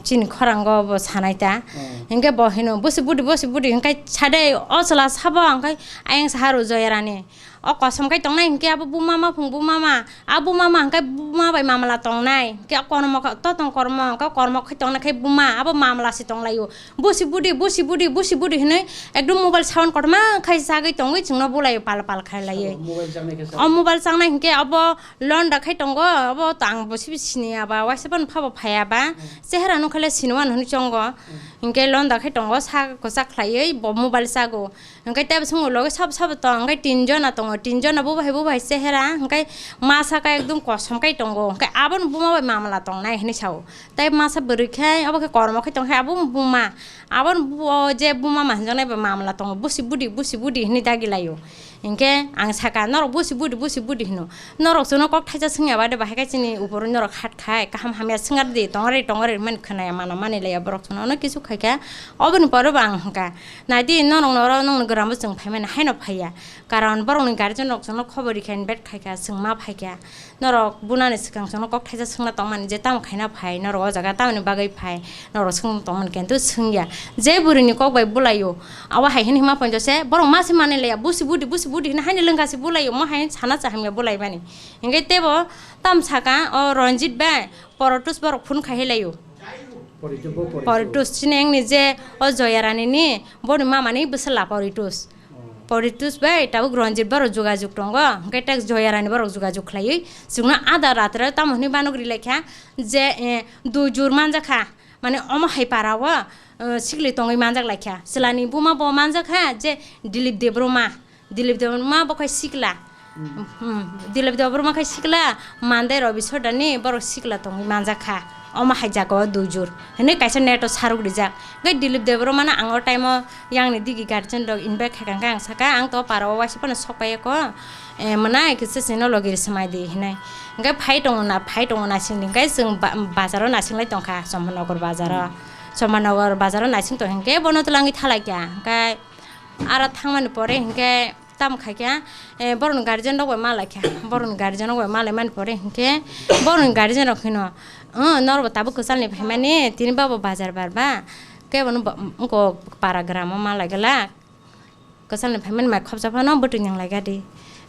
Chini khorango bo sanai ta. Hmm. Hinkhe bo hino, "Busi budi, busi budi," hinkhe sade o chwla sabo, hinkhe ayang saha rw Joya Rani. O kosom khai tongnai hinkhe abo buma ma phung buma ma, a buma ma hinkhe buma bai mamla tongnai. Hinkhe kormo kha-, to tong kormo, hinkhe kormo khai tongnai khai buma, abo mamla se tonglaio. "Busi budi, busi budi, busi budi," hinui ekdom mobile sound kotorma khai sagwi tongwi chwngno bulaio pal pal khai laiwi. Sabo mobile changnai khe sabo. O mobile changnai hinkhe abo londa khai tongo, abo to ang bo sibi siniya ba, waisa phano phabo phaiya ba. Hmm. Chehera nukha le siniwan hinui chongo. Hmm. Hinkhe londa khai tongo, sak kwchak khlaiwi bo mobile chago. Hwnkhe tei bwskango loge sabo sabo tong, hwnkhe tin jona tongo, tin jona bo bahai bo bahai chehera, hwnkhe masa khe ekdom kosom khe tongo, hwnkhe abono buma bai mamla tongnai hinui sao. Tei masa bwrwi khe obo khe kormo khe tongkhe abo buma, abono bo je buma ma hinjaknai bai mamla tongo, "Busi budi, busi budi," hinui dagi laio. Hinkhe ang sakha, "Norok busi budi, busi budi," hino. Norok chwngno kok thaisa swngya bade bahai khe chini upor norok hat khai, kaham hamya swngya di, tongari tongari hwnmani khwnaya, mana mani laiya borok chwngno ono kisu khaikha, oboni pore bo ang hwnkha, "Nai di, norok noro nongni grambo chwng phaimani haino phaiya." Karon borokni guardian rok chwngno khobor rikha, invite khaikha, chwng ma phaikha. Norok bunani swkang chwngno kok thaisa swngna tongmani je tamo khaina phai, norok o jaga tamoni bagwi phai, norok swngna tongmani kintu swngya. Je bwrwini kok bai bulaio, abo hai hwnwi hima poito se, borok ma se manwi laiya, "Busi budi, busi budi," hwnwi haino lwngkha se bulaio, mo hai sana cha hamya bulaimani. Hinkhe teibo tam saka o Ranjit bai Porotus borok phone khai laio. Poritus bo Poritus. Poritus chini engni je o Joya Rani ni boni mama ni bwsla Poritus. Oh. Poritus bai tabuk Ranjit borok jogajog tongo, hinkhe tak Joya Rani borok jogajog khlaiwi chwngno ada ratre tamo hwnwi banok ri laikha je, eh, dui jur manjakha, mane omo hai para o, eh, sikli tongwi manjak laikha. Chwla ni buma bo manjakha je Dilip Debbarma. Dilip Debbarma bo khai sikla. Hmm. Hmm. Dilip Debbarma khai sikla, Mandai Rabi Sordar ni borok sikla tongwi manjak kha. Omo hai jaga o dui jur. Hwnwi kaisa net o saruk rijak. Hwnkhe Dilip Debbarma no ang o time o yang ni digi guardian rok invite kha kha, hwnkhe ang saka, "Ang to para o waisa phano sok pai ya ko. Eh, mwnai kisa chini logi ri swmai di," hinwi. Hwnkhe phai tongo na, phai tongo na singdi. Hwnkhe chwng ba-, bazar o naising lai tongkha, Chompanogor bazar o. Hmm. Chompanogor bazar o naising tong hinkhe bono twlangwi thalai kha. Hwnkhe Aro thangmani pore hinkhe tamo khaikha, eh, borokni guardian rok bai malaikha, borokni guardian rok bai malaimani pore hinkhe borokni guardian rok hino, "Oh, norok bo tabuk kwchalni phaimani, tini babo bazar barba, kebono bo-, wngkok para gramo malaigwlak." Kwchalni phaimani mai khopsa phano bwtwi nang lai gadi.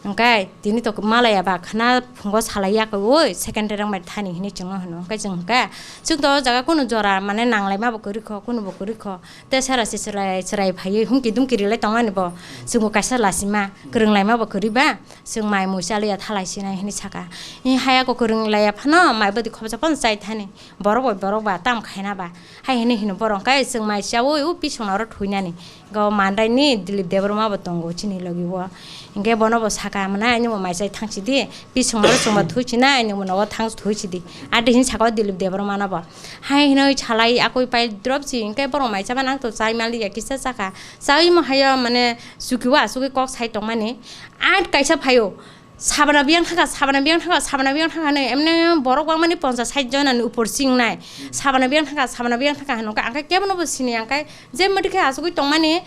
Hwnkhe tini to malaya ba khwna phungo salai ya khe, "Oi, second rang bai thani," hinwi chwngno hino. Hwnkhe chwng hwnkhe, chwng to o jaga kunu jora mane nang lai ma bo kwrwi kho, kunu bo kwrwi kho. Tei sara se chwrai chwrai phaiwi humki dumki rilai tongmani bo. Chwngbo kaisa lasima, kwrwng lai ma bo kwrwi ba, chwng mai mui chalwi ya thalai sinai hinwi saka. Haya ko kwrwng lai ya phano mai bwtwi khopsa phano chai thani. Borok bai borok ba tam khaina ba. Hai hinwi hino borok hwnkhe chwng mai chaui o bisongno oro thuinani. Go mandaini Dilip Debbarma bo tongo chini logi o. Hwnkhe bono bo saka, "Mwnai, ani bo mai chai thang sidi, bisongno oro chwngba thui sinai, ani bo nogo thang thui sidi." Adi hin saka o Dilip Debbarma no bo. Hai hinwi salai akoi pai drop si, hwnkhe borok mai chaba nang to chai maliya kisa chakha. Chaui mo hayo mane chuki o asugwi kok sai tongmani. At kaisa phaio. Sabana biyang thangkha, sabana biyang thangkha, sabana biyang thangkha hinwi emne borok bangmani ponchas sait jona ni upor si wngnai. Sabana biyang thangkha, sabana biyang thangkha hinwi wngkha. Ang khe kebono bo sini, ang khe je mwtwi khe asugwi tongmani,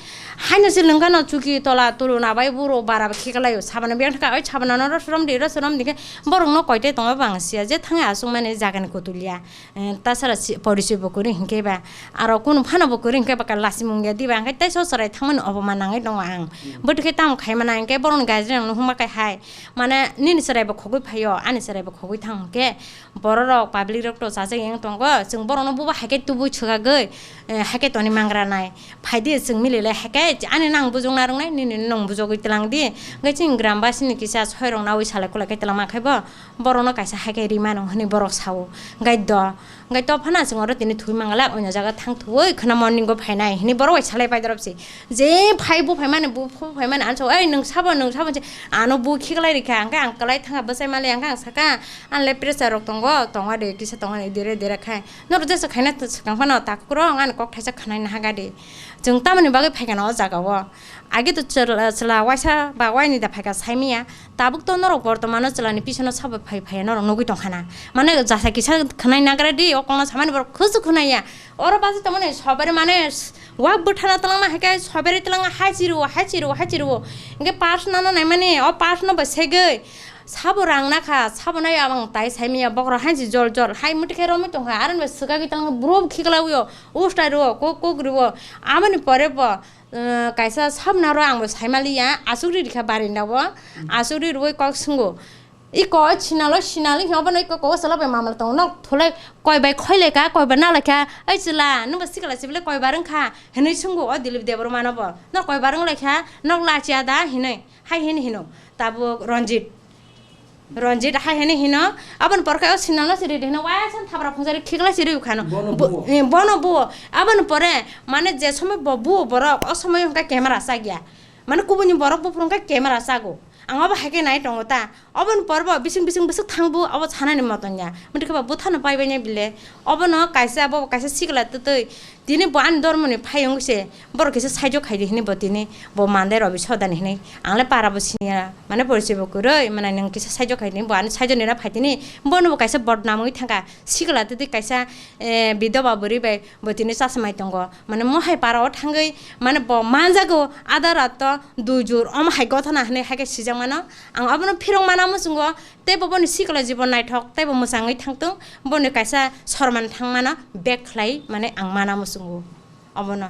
haino se lwngkha no chuki tola tulu na bai buro bara bo khiklaio. Sabana biyang thangkha, oi sabana no ro sorom di, ro sorom di khe borok no koitai tongo bo ang siya. Je thangwi asukmani jaga ni kutul ya. Eh, tasara si-, porichoi bo kwrwi hinkhe ba, aro kunu phano bo kwrwi hinkhe ba, ka lasimung ya diba, hinkhe tei so chwrai thangmani oboman nangwi tongo ang. Bwtwi khe tamo khai mana, hinkhe borokni guardian rokno hwnba khe hai, mane, "Nini chwrai bo khogwi phaio, ani chwrai bo khogwi thang," hinkhe borok rok, public rok to chajak yang tongo, chwng borokno bubo hai khe tubui swkagwi, eh, hai khe toni mangra nai. Phaidi chwng mililai hai khe ani nang bujok narwknai, nini nwng bujogwi twlang di. Hinkhe chini gram basini kisa soi rok naui salai kulai khe twlangma khai bo. Borokno kaisa hai khe ri mano hwnwi borok sao. Hwnkhe do, hwnkhe to phano chwng oro tini thwi mangala, oino jaga thang thwi khwna morning o phainai hwnwi borok bai salai pai dorop si. Je phai bu phaimani, bu phu phaimani, ano sao, "Ei, nwng sabo, nwng sabo," se ano bu khiklai rikha, hwnkhe ang kwlai thangkha bwsai mali, hwnkhe ang sakha, "Anle pressure rok tongo, tongo de, kisa tongo de, dere dere khai. Norok jesa khaina swkang phano takhuk rok, ani kok thaisa khwnai naha gadi." Chwng tamoni bagwi phaikha na o jaga o? Age to chwla, chwla waisa ba waini da phaikha saimanya. Tabuk to norok bortomano chwlani pisono sabo phai phaiya norok nugwi tongkhana. Mane jasa kisa khwnai nagra di, o kokno samani borok khwswk khwnaiya. Oro bachai tongmani sobere mane s-, wak bwthana twlangma hai khe sobere twlangma hai chiriwo, hai chiriwo, hai chiriwo. Hinkhe pars nano naimani, o pars no bo segwi sabo rang nakha, sabo nai ang tai saimanya bokhorok hai si jol jol hai muti khe romwi tongkha, aroni bai swkagwi twlangma buro khiklaiwi o, ustai rwo, kok kok rwo. Aboni pore bo, Kaisa samna ro ang bo saimaliya, aswk ri rikha barinda o, aswk ri rwi kok swngo. Iko sinalo sinali hi obono iko kogo salo bai mamla tongo, nok thulai koi bai khoilai ka, koi bai nalai kha, "Oi chwla, nwng bo sikla sibole koi bar wngkha?" hinwi swngo o Dilip Debbarma no bo. "Nok koi bar wng lai kha, nok lachiya da?" hinwi hai hini hino tabuk Ranjit. Ranjit hai hini hino, aboni pore khe o sinalo se ridi hino, waisa thapra phungjari khiklai se rwi khano. Bono Bo-, buo. Eh, bono buo. Aboni pore, mane je somoi bo buo borok, o somoi hwnkhe camera chakya. Mane kubuni borok buphuru hwnkhe camera chago. Ang obo hai khe nai tongo ta. Oboni pore bo bising bising bwswk thang bu, obo sanani moton ya. Motwi khe bo bwthano pai bai nai bile. Obono kaisa, bo kaisa sikla twtwi. Tini bo ani dormoni phai wngwi se borok kisa saijo khaidi hinwi bo tini bo mandai robi sodani hinwi ang le para bo siniya mane porichoi bo kwrwi mane nwng kisa saijo khaidi bo ani saijo nira phai tini bono bo kaisa bodnam wngwi thangkha sikla tei kaisa eh, bidoba bwrwi bai bo tini chasmai tongo mane mohai para o thangwi mane bo manjago ada rato dui jur omo hai gothana hinwi hai khe sijak mano ang obono phirok mana muchungo. Tei bo boni sikla jibon naithok, tei bo mwchangwi thangtung, boni kaisa sorman thangmano bag khlai mane ang mana muchungo, obono.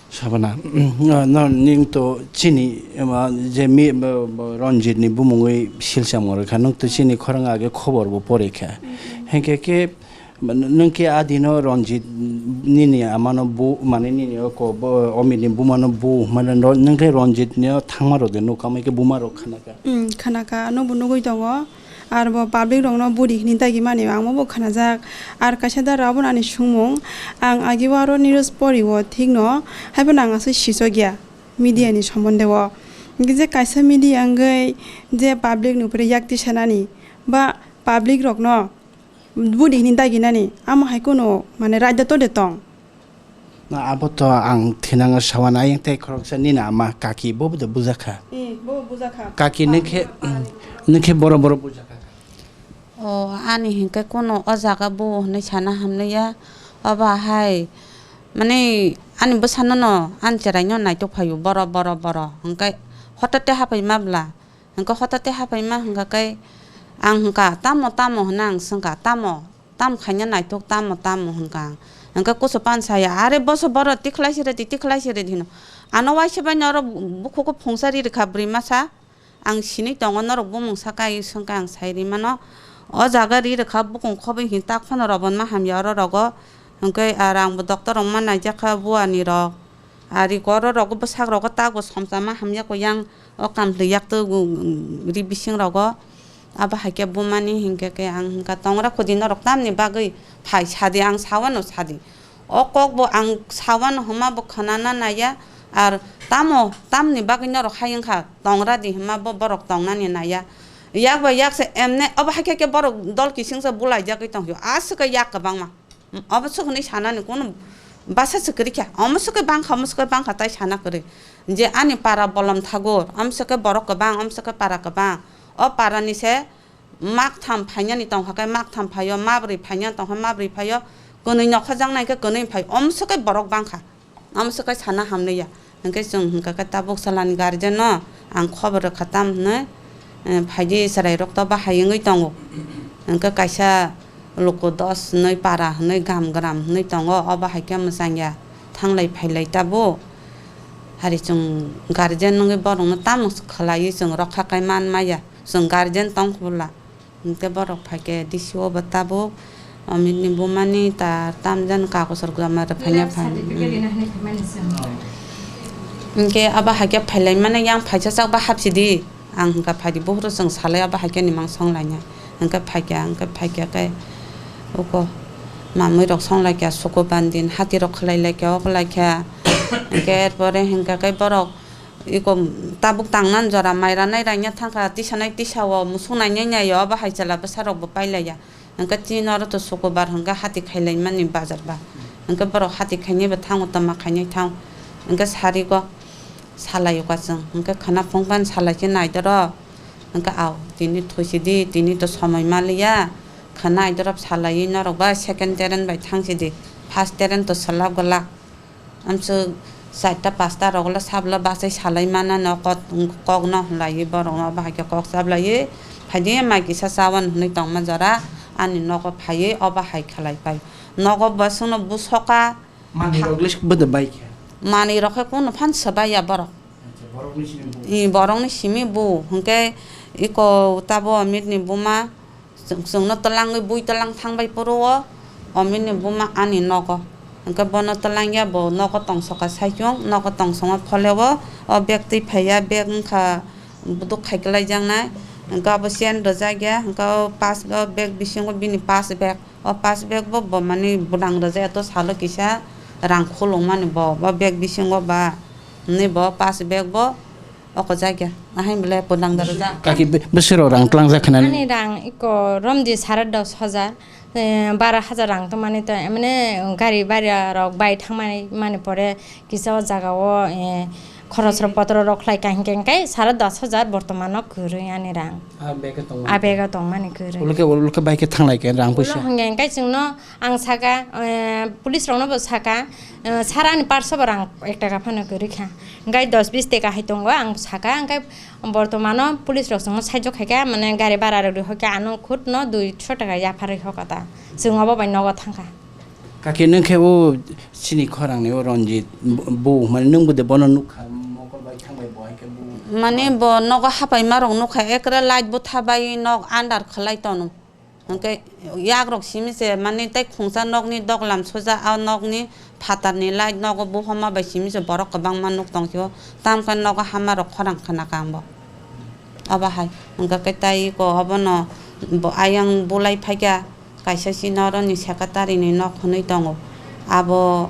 Sabana, no, no, ning to chini, ema, je mi, bo, bo, Ranjit ni bumungwi silsa mori kha, nung to chini khorang age khobor bo pori kha. Hengke ke, nung ke adi no Ranjit nini amano bu, mane nini oko bo, Omit ni bumano bu, mane no, nung ke Ranjit ni thangma rok de nukha, mai ke buma rok khana. Mm, khana kha, ano bo nugwi tongo. Ar bo public rokno budi hini dagi mani ang bo khana jak. Ar kaisa dara obo ani sungmung. Ang agi o aro news pori o thik no, hai phano ang aswk sisok ya media ni sombonde o. Hingke je kaisa media wngwi je public ni upore yak tisanani ba public rokno budi hini daginani, amo hai kunu, mane, raida to de tong. Na, abo to ang thinang sawana ayang tei khoroksa nini ama kaki bo de bujakha. Eh, bo bujakha. Kaki nokhe, nokhe boro boro bujakha. O, ani hinkhe kunu o jaga bo hinwi sana hamliya. Obo hai, mane, ani bwsano no ani chwraino naitok phaio boro, boro, boro. Hwnkhe hotate hapai ma bwla. Hwnkhe hotate hapai ma hwnkha khe ang hwnkha, "Tamo, tamo?" hwnna ang swngkha, "Tamo? Tam khaina naithok, tamo, tamo?" hwnkha ang. Hwnkhe kusu pan saya, "Are boso boro tikhlai se rwdi, tikhlai se rwdi," hino. Ano waisa bai oro bukhugo phungsa ri rwkha bwrwi masa. Ang sinwi tongo, norok bumung saka, swngkha ang sai ri mano. O jaga ri rwkha bukung khobwi hin tak phano robon ma hamya oro rogo. Hwnkhe ar ang bo doctor rok ma naijakha buani rok. Ari koro rogo bwsak rogo tak bo somsa ma hamya ko yang o kamthli yak to ri bising rogo. Abo hai khe bumani hinkhe khe ang hwnkha tongra khudi norok tamni bagwi phai sadi, ang sawano sadi. O kok bo ang sawano hwnma bo khwnana naiya, ar tamo tamni bagwi norok hai wngkha tongra di hwnma bo borok tongnani naiya. Yak bai yak se emne obo hai khe khe borok dol kisingsa bulaijagwi tongphio, aswk khe yak kwbangma. Omo swk hwnwi sanani kunu bwsa se kwrwi kha, omo swk khe bang kha, omo swk khe bang kha tai sana kwrwi. Je ani para bolom thagur, omo swk khe borok kwbang, omo swk khe para kwbang. O para ni se maktham phainani tong kha khe maktham phaio, mabrwi phainani tong kha mabrwi phaio, kwnwi nokha jaknai khe kwnwi phai, omo swk khe borok bang kha. Omo swk khe sana hamliya. Hwnkhe chwng hwnkha khe tabuk salani guardian no ang khobor rwkha tam hwnwi, eh, phaidi chwrairok to bahai wngwi tongo. Hwnkhe kaisa luku dos hwnwi para hwnwi gam gram hwnwi tongo, o bahai khe mwchangya thanglai phailai tabuk. Hari chwng guardian wngwi borokno tamo khlaiwi chwng rokha khai man maya. Chwng guardian tong khe bwla. Hwnkhe borok phaikhe D C O bo tabuk, Amit ni bumani ta tamjani kagosor joma rwphaina phai. Hwnkhe abo haikhe phailaimani yang phaisa chakba hapsidi. Ang hwnkha phaidi buphuru chwng salai abo haikhe nimang songlaina. Hwnkhe phaikha, hwnkhe phaikha khe uko mamwi rok songlaikha, suku bandin hati rok khwlai laikha, ok laikha. Hwnkhe erpore hwnkha khe borok Iko tabuk tangnani jora mai ranai raina thangkha, tisanai tisao musuk nainai naio, abo hai chwla bwsarokbo pailaiya. Hwnkhe chini oro to sukubar hwnkhe hati khailaimani bazar ba. Hwnkhe borok hati khainaibo thango, tama khainai thang. Hwnkhe sarigo salaio ka chwng. Hwnkhe khwna phungphani salaikhe naidoro. Hwnkhe ao tini thuisidi, tini to somoi maliya. Khwna aidorop salaiwi norokba second train bai thangsidi. First train to swlak gwlak. Amswk charta pasta rok le sabla bachai salai mana no kot-, kok no hwnlaiwi borok no bahai khe kok chaplaiwi phaidi mai kisa chawan hwnwi tongma jora ani nogo phaiwi obo hai khlai pai nogo bwswk no busoka. Manwi rok le bwdw bai khe? Manwi rok khe kunu phan swbai ya borok. Acha, borok ni simi bu. I borok ni simi bu hwnkhe iko tabo Amit ni buma. Chwng, chwngno twlangwi bui twlang thangbai phuru o, o Amit ni buma ani nogo. Hwnkhe bono twlangya bo nogo tongsoka saichung, nogo tongsongma phole o, o bag twi phaiya, bag wngkha buduk khai kwlaijaknai. Hwnkhe abo chain rwjakya, hwnkhe o pass, o bag bisingo bini pass bag, o pass bag bo, bo mani bwdang rwjakya to salo kisa rang khulungmani bo, bo bag bisingo ba hwnwi bo pass bag bo. Oko jagya, ahai bwle pwnang daro ja. Kaki be-, besero rang tlangjak khnani? Ani rang iko romdi sare dos hajar, eh, baro hajar rang tongmani to, emne gari bhara rok bai thangmani, mani pore kisa o jaga o, eh, khorosrok potro rok khlai ka hinkhe hinkhe sare dos hajar bortomano kwrwi ani rang. Ah, bag o tongmani. Ah, bag o tongmani kwrwi. Ulke, ulke bai khe thanglai khe rang puisa? Ulo hwnkhe hinkhe chwngno Ang saka, eh, police rokno bo saka, eh, sir ani purse o bo rang ek taka phano kwrwi kha. Hwnkhe dos bis taka hai tongo, ang saka, hwnkhe bortomano police rok chwngno saijo khaikha, mane gari bhara rwdi hoikha, ano khud no dui sho taka yapharwi hoka ta. Chwng obo bai nogo thangkha. Kaki, nwng khe o chini khorang ni o Ranjit bo, bo, mane nwng bo de bono nukha, mokol bai thangbai bo hai khe bo. Mane bo nogo hapaima rok nukha, ekre light bwtha bai nok under khlai tono. Hwnkhe yagrok simi se mani tei khungsa nokni doglam soja, o nokni phatarni light nogo buphoma bai simi se borok kwbangma nuk tong sio, tamkhe nogo hamarok khorang khna kha ang bo. Obo hai hwnkhe khe tei eko obono bo ayang bulai phaikha, kaisa chini oroni secretary ni nok hwnwi tongo, abo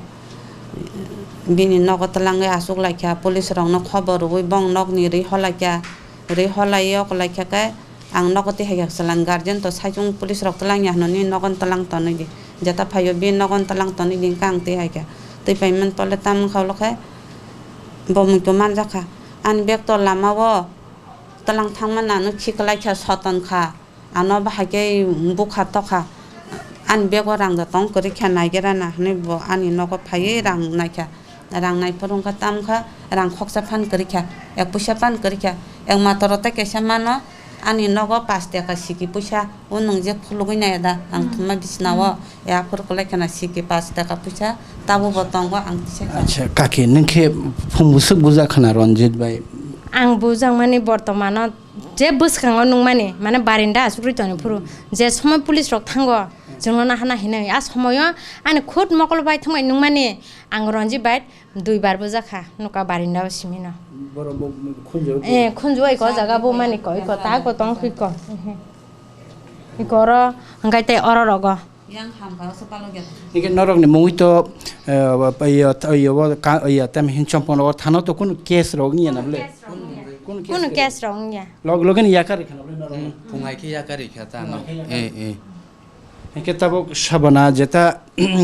bini nogo twlangwi achuk laikha, police rokno khobor rwui bong nokni rwi holaikha, rwi holai yok laikha khe. Ang nogo twi hai khe chwla ni guardian to saichung police rok twlang ya hwnwi nogo twlang tonwi di. Jeta phaio bini nogo twlang tonwi di hwnkhe ang twi hai khe. Twi pai man pole tam wngkha ulo khe bo muitu manjak kha. Ani bag to lama o twlang thangma nano khiklai kha soton kha. Ano bahai khe bukha tokha. Ani bag o rang da tong kwrwi kha naigerana hwnwi bo ani nogo phaiwi rang naikha. Rang naiphuru wngkha, tamkha rang khoksa phan kwrwikha, ek puisa phan kwrwikha, ek matoro tei kaisa mano ani nogo pash taka siki puisa, o nwng je khulugwi nai da, ang Hmm. thumma bisina o, Hmm. ya aphuru kwlai khana siki pash taka puisa, tabuk bo tongo ang tisa kha. Acha, kaki, nwng khe phung bwswk bujak khana Ranjit bai? Ang bujak mani bortomano je bwskango nukmani, mane barinda asugri toni phuru, je somoy police rok thango, chwngno nahana hinwi, a somoyo ani khud mokol bai thangbai nukmani, ang Ranjit bai, Dui bar bujak kha, nuka barinda o simi no. Borok bo khunju. Eh, khunju iko jaga bo mani ko, iko ta ko tong iko. Iko oro, hingkai tei oro rogo. Yang ham ka se palo gel. Nike norok ni mungwi to, eh, iyo, iyo, ka, iyo, tem hin chompon rogo thano to kunu case rok ngi na bole. Kunu case rok ngi ya. Kunu case rok ngi ya. Log, loge ni yakari khana bole norok. Hmm, pungai ke yakari kha ta no. Pungai ke yakari. Eh, eh. Hingke tabuk Sabana jeta,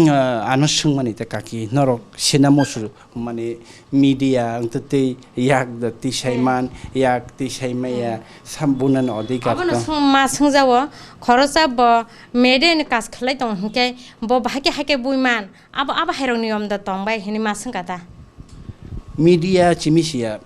ah, ano swngmani te kaki norok sina musu mani media ang te tei yak da tisai Hmm. man, yak tisai maya Hmm. sam bunan odikar Abono to. Swng-, ma swngjawo, khorosa bo media ni kas khlai tong hingke bo bahai ke hai ke bui man, abo, abo hai rok ni yom da tong bai hini ma swngka ta. Media chimi siya,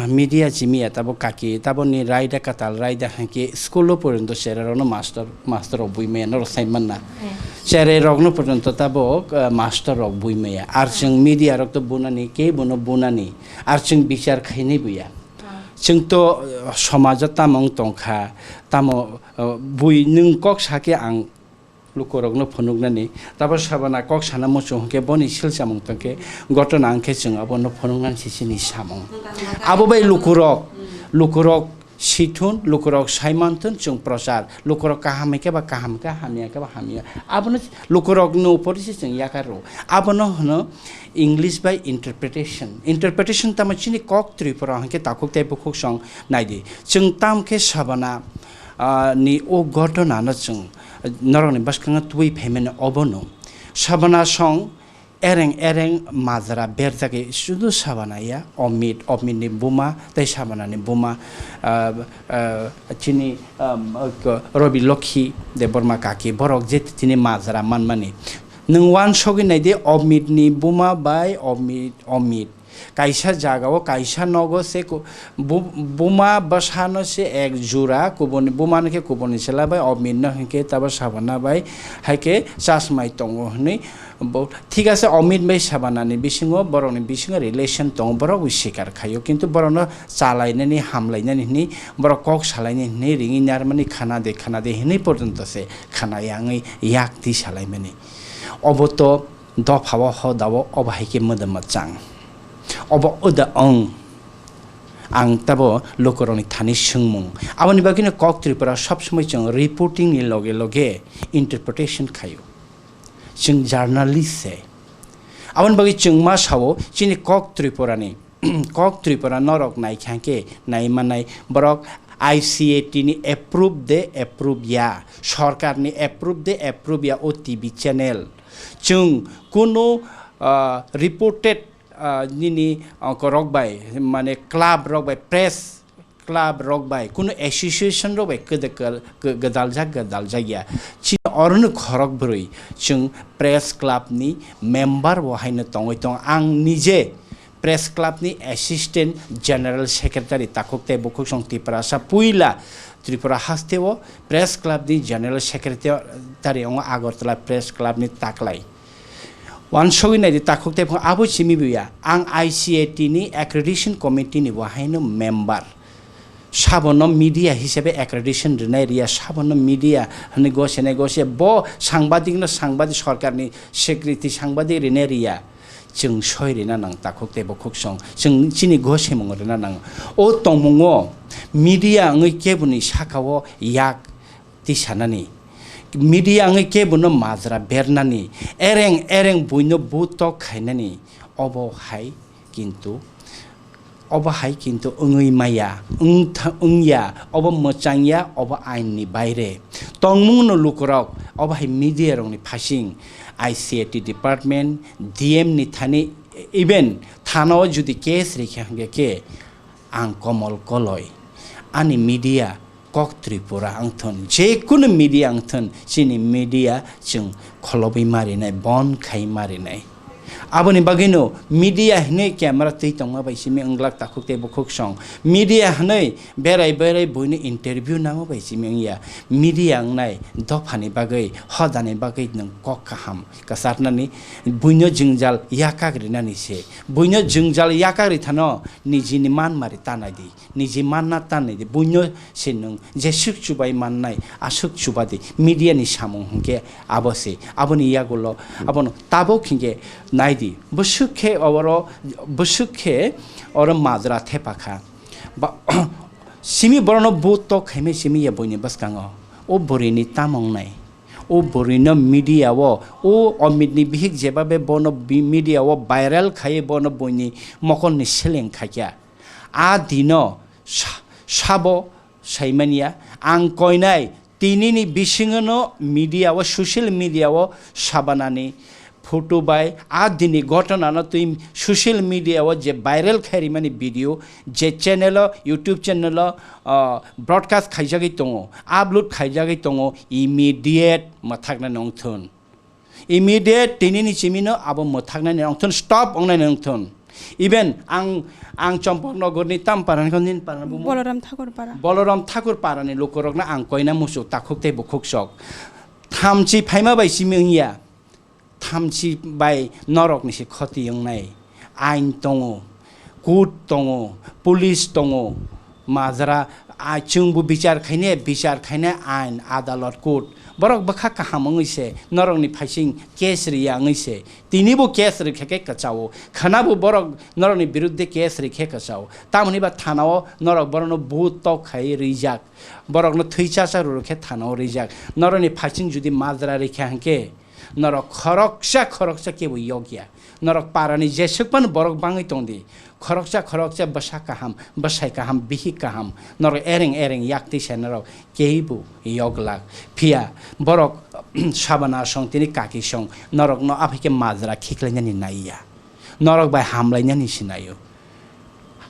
media chimi ya tabo kaki, tabo ni raida katal, raida hangke school o porjonto cherai rokno master, master rok bui maya norok sai manna. Hmm. Cherai rokno porjonto tabo, ah, master rok bui maya. Ar Hmm. chwng media rok to bunani, ke bono bunani. Ar chwng bichar khainai buya. Hmm. Chwng to, ah, somajo tamo wng tongkha, tamo, ah, bui nwng kok sake ang lukurokno phunuknani, tabo Sabana kok sana muchung hwnkhe boni silchamung tongkhe gotona hwnkhe chwng abono phunuknani se chini samung. Abo bai lukurok, lukurok sithun, lukurok saimanthun chwng prochar, lukurok kaham hwnkhe ba kaham khe, hamya khe ba hamya. Abono lukurokni upor se chwng yakar rw. Abono hwno English bai interpretation. Interpretation tamo chini kok Tripura hwnkhe takhuk tei bukhuk song naidi. Chwng tamkhe Sabana, ah, ni o gotona no chwng norokni bwskango tubui phaimani obono. Sabana song ereng ereng majra berjagwi sudu Sabana ya, Omit, Omit ni buma tei Sabana ni buma, ah, ah, chini, ah, Robi Lokhi Debbarma kaki borok je tini majra manmani. Nwng uansugwi naidi Omit ni buma bai Omit, Omit. Kaisa jagao kaisa nogo se ku-, bu-, buma bwsano se ek jura, kubuni bumano khe kubuni chwla bai, Omitno hinkhe tabo Sabana bai hai khe chasmai tongo hwnwi bo, thik ase, Omit bai Sabanani bisingo borokni bisingo relation tongo, borok bai sikar khaio, kintu borokno chalainani, hamlainani hwnwi, borok kok salainani hwnwi ringwi narmani khana de, khana de hwnwi porjonto se khana yangwi yak twi salaimani. Obo to Dopha o hoda o obo hai khe mwdwm mwchang. Obo oda ong. Ang tabo lukurokni thani swngmung. Aboni bagwino kok Tripura sob somoi chwng reporting ni loge loge interpretation khaio. Chwng journalist se. Aboni bagwi chwng ma sao chini kok Tripura ni, kok Tripura norok nai kha khe nai manai borok I C A T ni approve de approve ya, sorkar ni approve de approve ya o T V channel. Chwng kunu, ah, reported, ah, nini, ah, korok bai, mane club rok bai, press club rok bai, kunu association rok bai kwdwk kwdwk, gw-, gwdaljak, gwdaljak ya. Chini orono khorok bwrwi chwng press club ni member bo haino tongwi tongo. Ang nije Press Club ni Assistant General Secretary takhuk tei bukhuk song Tiprasa puila Tripura haste o Press Club ni General Secretary wngo Agartala Press Club ni taklai. Wansugwi naidi takhuk tei bukhuk abo simi buya ang I C A T ni Accreditation Committee ni bo haino member. Sabono media hisabe accreditation rinai riya, sabono media hwnwi gose nai gose, bo sangbadik no sangbadik, sorkar ni secretary sangbadik rinai riya. Chwng soi rina nang takhuk tei bukhuk song, chwng chini gose mung rina nang. O tongmung o media wngwi keboni saka o yak tisanani, media wngwi kebono majra bernani, ereng ereng buino butok khainani, obo hai kintu Obo hai kintu wngwi maya, wngtha-, wngya, obo mwchangya, obo ain ni baire. Tongmung no lukurok, obo hai media rok ni phasing, I C A T department, D M ni thani, even thana o jodi case rikha hingke ke, ang Komol Koloi, ani media Kok Tripura wngthun, je kunu media wngthun, chini media chwng kholobwi marinai, bon khai marinai. Aboni bagwino media hinwi camera twi tongma bai simi wnglak takhuk tei bukhuk song. Media hinwi berai berai buino interview nangma bai simi wngya. Media wngnai dophani bagwi, hodani bagwi nwng kok kaham kwcharnani, buino jwngjal yakak rinani se. Buino jwngjal yakak rithano nijini manmari tanai di. Niji manna tanai di, buino se nwng jeswk chubai mannai, aswk chuba di, media ni samung hwnkhe abo se, aboni yagulo, abono tabuk hinkhe nai di, bwswk khe oro, bwswk khe oro majra thepa kha. Ba, simi borokno but tok khaimai simi ya buini bwskango, o bwrwini tamo wngnai? O bwrwino media o, o Amit ni bihik jebabe bono bi-, media o viral khaiwi bono buini mokolni seleng khaikha. A dino sa-, sabo saimanya, ang koinai tinini bisingono media o, social media o Sabanani photo bai a dini ghotona no twi social media o je viral khai rimani video, je channel o, YouTube channel o, ah, broadcast khaijagwi tongo, upload khaijagwi tongo, immediate mwthakna nongthun. Immediate tinini chimino abo mwthaknani nongthun, stop wngnani nongthun. Even ang, ang Champaknagarni tam parani kho nini parani bumo? Balaram Thakur para. Balaram Thakur parani lukurokno ang koina muchuk takhuk tei bukhuk sok. Thamchi phaima bai simi wngya. Thamchi bai norokni se khoti wngnai. Ain tongo, court tongo, police tongo, majra, a, chwngbo bichar khaine, bichar khaine ain, adalot, court. Borok bwkha kaham wngwi se, norokni phaising case riya wngwi se. Tinibo case rikha khe kwchao. Khwnabo borok norokni birudde case rikhe kwchao. Tamoni ba thanao norok borokno but tok khai rijak. Borokno thwi chacha rwrwk khe thanao rijak. Norokni phaising judi majra rikha hwnkhe, norok khoroksa khoroksa kebo yokya. Norok parani jeswk phano borok bangwi tongdi. Khoroksa khoroksa bwsa kaham, bwsai kaham, bihik kaham. Norok ereng ereng yaktwi se norok keibo yoglak. Phiya borok Sabana song tini kaki song norokno aphai khe majra khiklainani naiya. Norok bai hamlainani sinaio.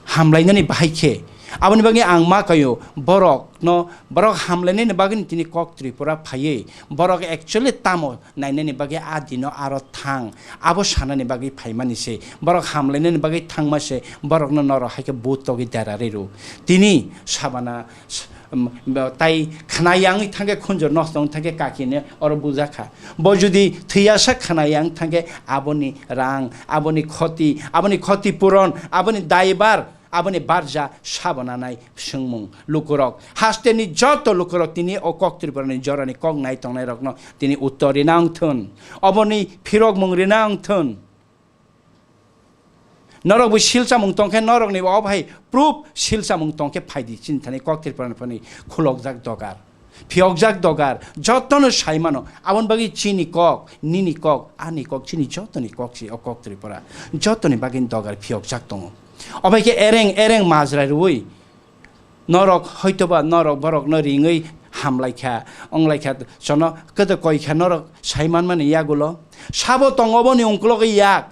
Hamlainani bahai khe. Aboni bagwi ang ma kaio, borokno, borok hamlainani bagwi tini kok Tripura phaiwi, borok actually tamo nainani bagwi a dino aro thang, abo sanani bagwi phaimani se. Borok hamlainani bagwi thangma se, borokno norok hai khe but togwi dera rw. Tini Sabana s-, um, tai khna yangwi thangkhe khunjur nosto wng thangkhe kakini oro bujakha. Bo judi thwiyasa khna yang thangkhe aboni rang, aboni khoti, aboni khoti puron, aboni daibar, aboni barja Sabananai swngmung lukurok. Hasteni joto lukurok tini o kok Tripurani jorani kok nai tongnairokno tini uttor rina wngthun. Oboni phirokmung rina wngthun. Norok bo sil chamung tongkhe norokni bo obo hai proof sil chamung tongkhe phaidi chini thani kok Tripurani phani khulokjak dogar. Phiyokjak dogar, jotono sai mano. Aboni bagwi chini kok, nini kok, ani kok, chini jotoni kok si o kok Tripura. Jotoni bagwi dogar phiyokjak tongo. Obo hai khe ereng ereng majra rwui norok hoitoba norok borokno ringwi hamlaikha, wnglaikha, chono kwdw koikha norok sai manmani yagulo. Sabo tongo boni ungkulogwi yak.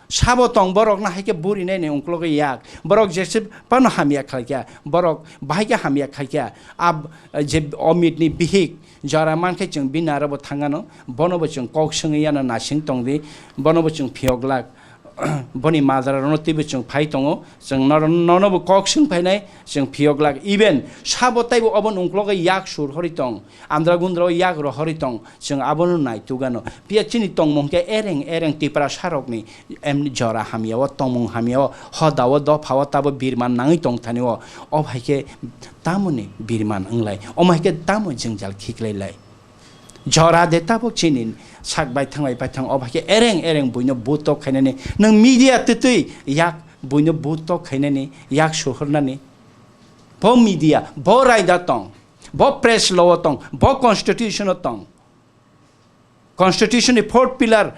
Sabo tong borokno hai khe burinai ni ungkulogwi yak. Borok jese phano hamya khlaikha, borok bahai khe hamya khaikha. Ab-, je Omitni bihik jora mankhe chwng bini aro bo thangano, bono bo chwng kok swngwi yano nasing tongdi, bono bo chwng phiyok glak. Boni majra rokno twibo chwng phai tongo, chwng nor-, nono bo kok swng phainai, chwng phiyok glak. Even sabo taibo oboni ungkulogwi yak sur horwi tong, andra gundra o yak rohorwi tong, chwng abono naitukgano. Phiya chini tongmung khe ereng ereng Tiprasa rokni em jora hamya o, tongmung hamya o, hoda o, dopha o, tabo birman nangwi tong thani o. Obo hai khe tamoni birman wnglai? Omo hai khe tamo jwngjal khiklai lai? Jora de tabuk chini sak baithang bai baithang obo hai khe ereng ereng buino butok khainani. Nwng media twtwi yak buino butok khainani, yak suhornani. Bo media, bo raida tong, bo press law o tong, bo constitution o tong. Constitution ni fourth pillar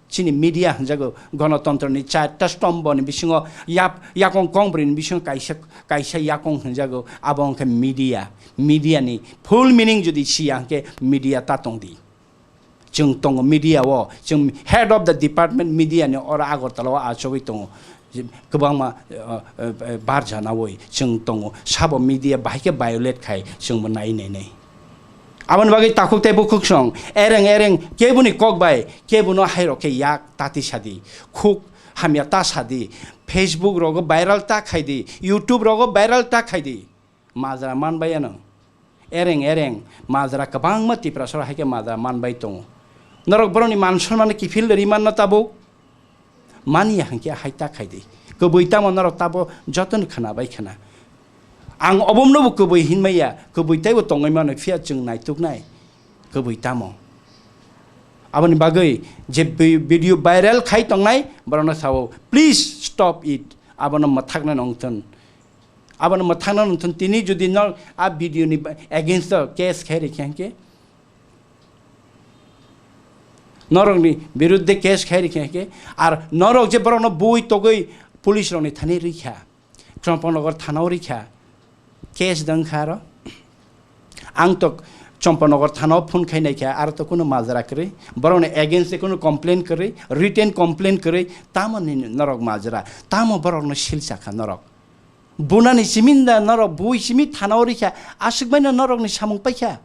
chini media hwnjago, gonotontro ni charta stombo ni bisingo yap-, yakong kongbrwi ni bisingo kaisa, kaisa yakong hwnjago, abo wngkha media. Media ni full meaning jodi siya hwnkhe media ta tongdi. Chwng tongo media o, chwng head of the department media ni oro Agartala o achugwi tongo. Kwbangma, uh, uh, uh, barja nawi chwng tongo. Sabo media bahai khe violate khai chwngbo nai nai nai. Aboni bagwi takhuk tei bukhuk song, ereng ereng keboni kok bai kebono hairok khe yak tati sadi, khuk hamya ta sadi, Facebook rogo viral ta khaidi, YouTube rogo viral ta khaidi. Majra manbai ano. Ereng ereng majra kwbangma Tiprasoro hai khe majra manbai tongo. Norok borokni man sonmano kiphil ri manno tabuk. Mani ya hwnkhe hai ta khaidi. Kwbwi tamo norok tabo jotoni khwna bai khwna. Ang obomnobo kwbwi hinmaya, kwbwi teibo tongwi mano, phiya chwng naituknai kwbwi tamo. Aboni bagwi je vi-, video viral khai tongnai, borokno sao, "Please stop it." Abono mwthakna nongthun. Abono mwthakna nongthun. Tini jodi no a video ni ba-, against o case khai rikha hwnkhe, norokni biruddhe case khai rikha hwnkhe, ar norok je borokno bui togwi police rokni thani rikha, Champaknagar thanao rikha, case dang kha aro. Ang to Champaknagar thanao phone khai naikha, aro to kuno majra kwrwi, borokni against e kuno complaint kwrwi, written complaint kwrwi, tamo ni norok majra, tamo borokno silsa kha norok. Bunani siminda norok bui simi thanao rikha, aswk baino norokni samung paikha.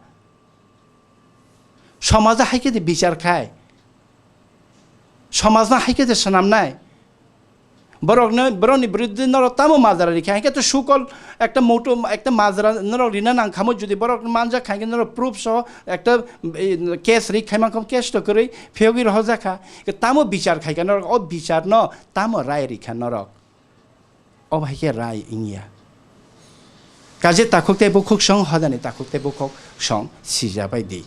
Somaja hai khe de bichar khai. Somajno hai khe de swnamnai. Borokno, borokni biruddhe norok tamo majra rikha, hai khe to sukol ekta moto, ekta majra norok rina nang khamo, jodi borok manjak khai khe norok proof so ekta, eh, case ri khai man khamo, case to kwrwi phiyogwi rohorjak kha. Tamo bichar khai khe norok, o bicharno tamo rai rikha norok. Obo hai khe rai wngya. Kaje takhuk tei bukhuk song, hodani takhuk tei bukhuk song sijabai di.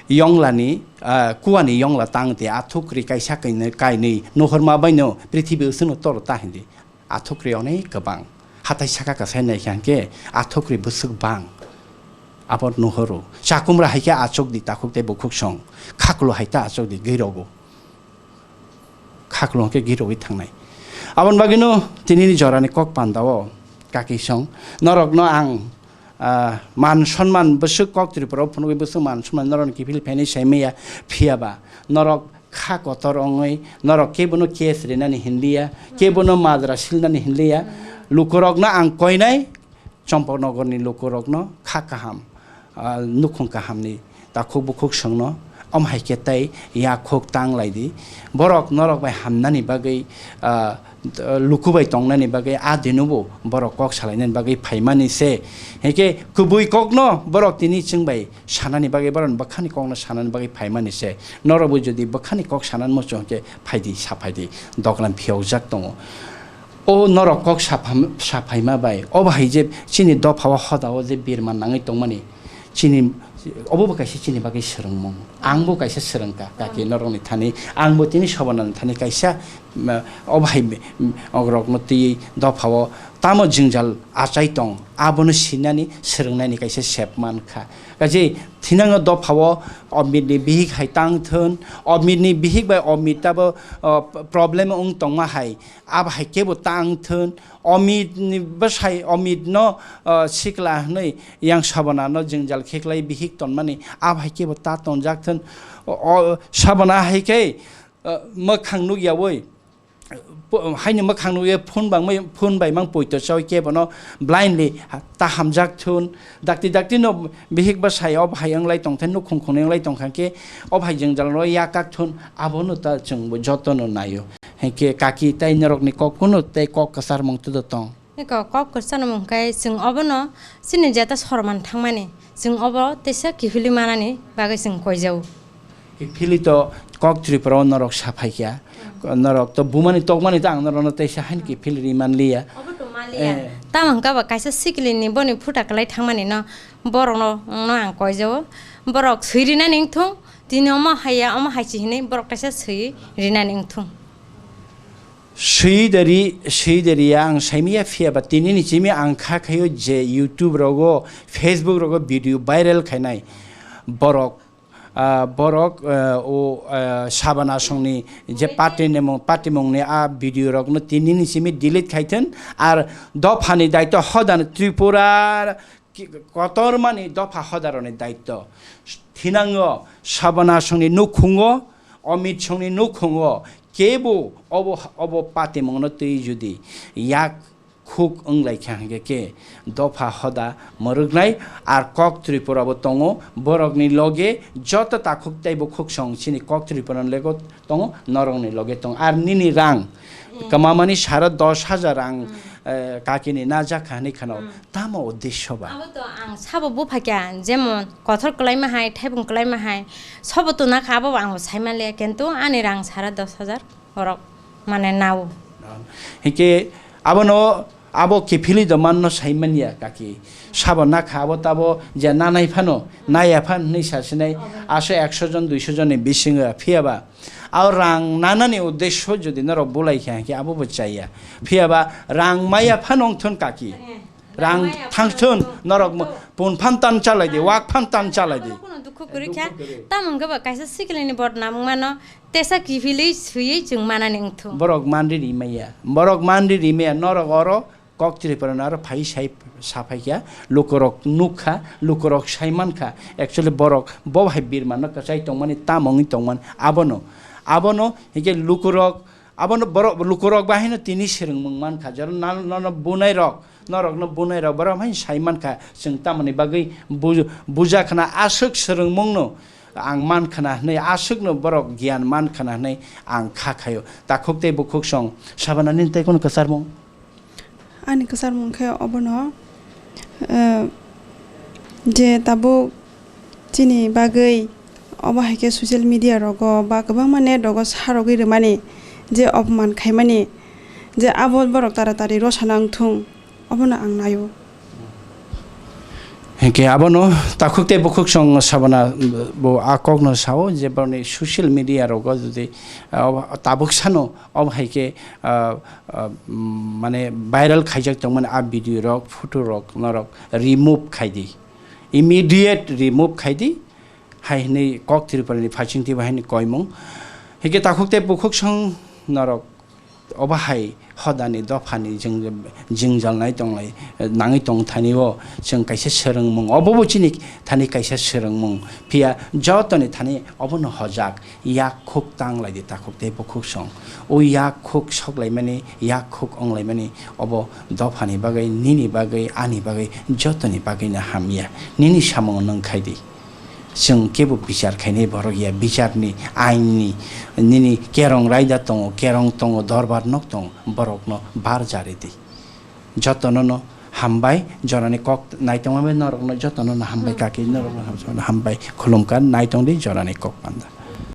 Yonglani, ah, kuani yongla tang di, athukri kaisa kainwi, kainwi nuhorma baino prithibi usungno toro ta hindi. Athukri onek kwbang. Hatai saka kasai naikha hwnkhe athukri bwswk bang. Abo nuhoro. Chakumra hai khe achuk di takhuk tei bukhuk song. Khaklo hai ta achuk di gwirogo. Khaklong khe girogwi thangnai. Aboni bagwino tinini jorani kok pandao kaki song norokno ang, ah, man sonman bwswk kok Tripura o phunugwi bwswk man sonman norokni kiphil phainai saimaya, phiyaba norok kha kotor wngwi norok kebono case rinani hinliya, kebono majra silnani hinliya, lukurokno ang koinai, Champaknagarni lukurokno kha kaham, ah, nukhung kahamni takhuk bukhuk songno, om hai khe tei yakhuk tang lai di. Borok norok bai hamnani bagwi, ah, luku bai tongnani bagwi a dinubo borok kok salainani bagwi phaimani se. Hai khe kubui kokno borok tini chwng bai sanani bagwi, borokni bwkhani kokno sanani bagwi phaimani se. Norokbo jodi bwkhani kok sanani muchung khe phai di, sa phai di, doglam phiyokjak tongo. O norok kok sapham-, saphaima bai, obo hai je chini dopha o hoda o je birman nangwi tongmani, chini, obo bo kaisa chini bagwi swrwngmung. Ang bo kaisa swrwngkha, kaki norokni thani, ang bo tini sobanani thani kaisa, mm, obo hai, mm, ogrokno twiwi dopha o tamo jwngjal achai tong, abono sinani swrwngnani kaisa sep mankha. Kaje thinango dopha o Omit ni bihik hai tang thun, Omit ni bihik bai Omit tabo, o, problem wng tongma hai, abo hai kebo tang thun, Omit ni bwsai Omit no, o, sikla hwnwi yang Sabana no jwngjal khe klai bihik tonmani, abo hai kebo ta tonjak thun. O, o, Sabana hai khe, o, mwkhang nukyaui, po-, haini mwkhang nukya phone bangmai, phone bai mang poito chaui kebo no blindly ta hamjak thun. Dakti dakti no bihik bwsai o bahai wng lai tong thai, nukhung khunui wng lai tong kha khe o bahai jwngjal no yakak thun, abono ta chwng bo joto no naio. Hinkhe kaki tai norok ni kok kunu tei kok kwchar mung tudo tong. Eko kok kwchar mung khe chwng obono chini jeta sorman thangmani, chwng obo teisa kiphilwi manani bagwi chwng koijao. Kiphilwi to kok Tripura o norok saphai kha. Norok to bumani tokmani to ang norokno teisa hain kiphil ri man liya. Obo to man liya. Eh. Tamo hwnkha ba kaisa sikili ni boni phuta kwlai thangmani no borok no, no ang koijao. Borok swi rinani wngthung, tini omo haiya, omo haichi hinwi borok kaisa swi rinani wngthung. Swi dari, swi dari ya ang saimaya phiya ba tini ni chimi ang kha khayo je YouTube rogo, Facebook rogo video viral khainai borok ah, borok, ah, o, ah, Sabana songni je party ni mung, party mungni a video rokno tini ni simi delete khai thun, ar dophani daityo hodan Tripura ki-, kotormani dopha hodaroni daityo. Thinango Sabana songni nukhungo, Omit songni nukhungo kebo obo, obo party mungno twi judi yak khuk wng lai kha, hingke ke dopha hoda mwrwknai, ar kok Tripura bo tongo, borokni loge joto takhuk tei bukhuk song chini kok Tripura ni loge tongo, norokni loge tongo, ar nini rang kwmamani sara dos hajar rang, eh, kakini najak kha hinwi khano, tamo uddesho ba? Abo to ang sabo buphakya, jemon kothor kwlaima hai, thaibung kwlaima hai, sobo tuna kha, abo ang bo sai manliya, kintu ani rang sara dos hajar. Borok mane nao. Hingke abono abo kiphilwi do manno sai manya kaki. Sabo nakha abo tabo je nanai phano, naya phan hinwi sasinai, aso ekso jon, duiso jonni bisingo, phiyaba abo rang nanani uddesho jodi norok bulai kha hingke abo bo chaya. Phiyaba rang maya phano wngthun kaki. Rang thangthun, norok pun phan tan chalai di, wak phan tan chalai di. Dukhu kwrwi kha, tamoni hwnkhe bo kaisa sikilini bodnam wngmano, tesa kiphilwi swiwi chwng manani wngthung. Borok manri rimaya, borok manri rimaya, norok oro kok Tripura no aro phai sai saphai kha, lukurok nukha, lukurok sai mankha, actually borok bo hai birma no kwchai tongmani, tamo wngwi tongmani, abono, abono hingke lukurok, abono borok, lukurok bahino tini swrwngmung mankha, jaro nono bunai rok, norokno bunai rok, borok hai sai mankha, chwng tamoni bagwi bu-, bujakhna aswk swrwngmungno ang mankhna hwnwi, aswkno borok giyan mankhna hwnwi ang kha khaio. Takhuk tei bukhuk song, sabana nini tei kono kwcharmung? Ani kwcharmung khe obono, eh, je tabuk chini bagwi obo hai khe social media rogo ba kwbangma net rogo sa rogwi rwmani, je opman khaimani, je abo borok taratari rwsana wngthung, obono ang naio. Hinkhe abono takhuk tei bukhuk song sabana bo a kokno sao je borokni social media rogo jodi, ah, tabuk sano obo hai khe, ah, ah, mm, mane viral khaijak tongmani a video rok, photo rok norok remove khai di, immediate remove khai di, hai hwnwi kok Tripura ni phaichingtwi bo hai hwnwi koimung. Hinkhe takhuk tei bukhuk song norok obo hai hodani dophani jing-, jingjalnai tonglai, nangwi tong thani o chwng kaisa swrwngmung, obo bo chini thani kaisa swrwngmung, phiya jotoni thani obono hojak. Yak khuk tang lai di takhuk tei bukhuk song. O yak khuk sok laimani, yak khuk ong laimani, obo dophani bagwi, nini bagwi, ani bagwi, jotoni bagwino hamya. Nini samung nwng khai di. Chwng kebo bichar khainai borok ya, bicharni, ainni, nini kerong raida tongo, kerong tongo, dorbar nok tongo, borokno bar jari di. Jotono no hambai, jorani kok naitongma bai norokno jotono no hambai kaki, norokno hambai khulumkha, naitong di jorani kok panda.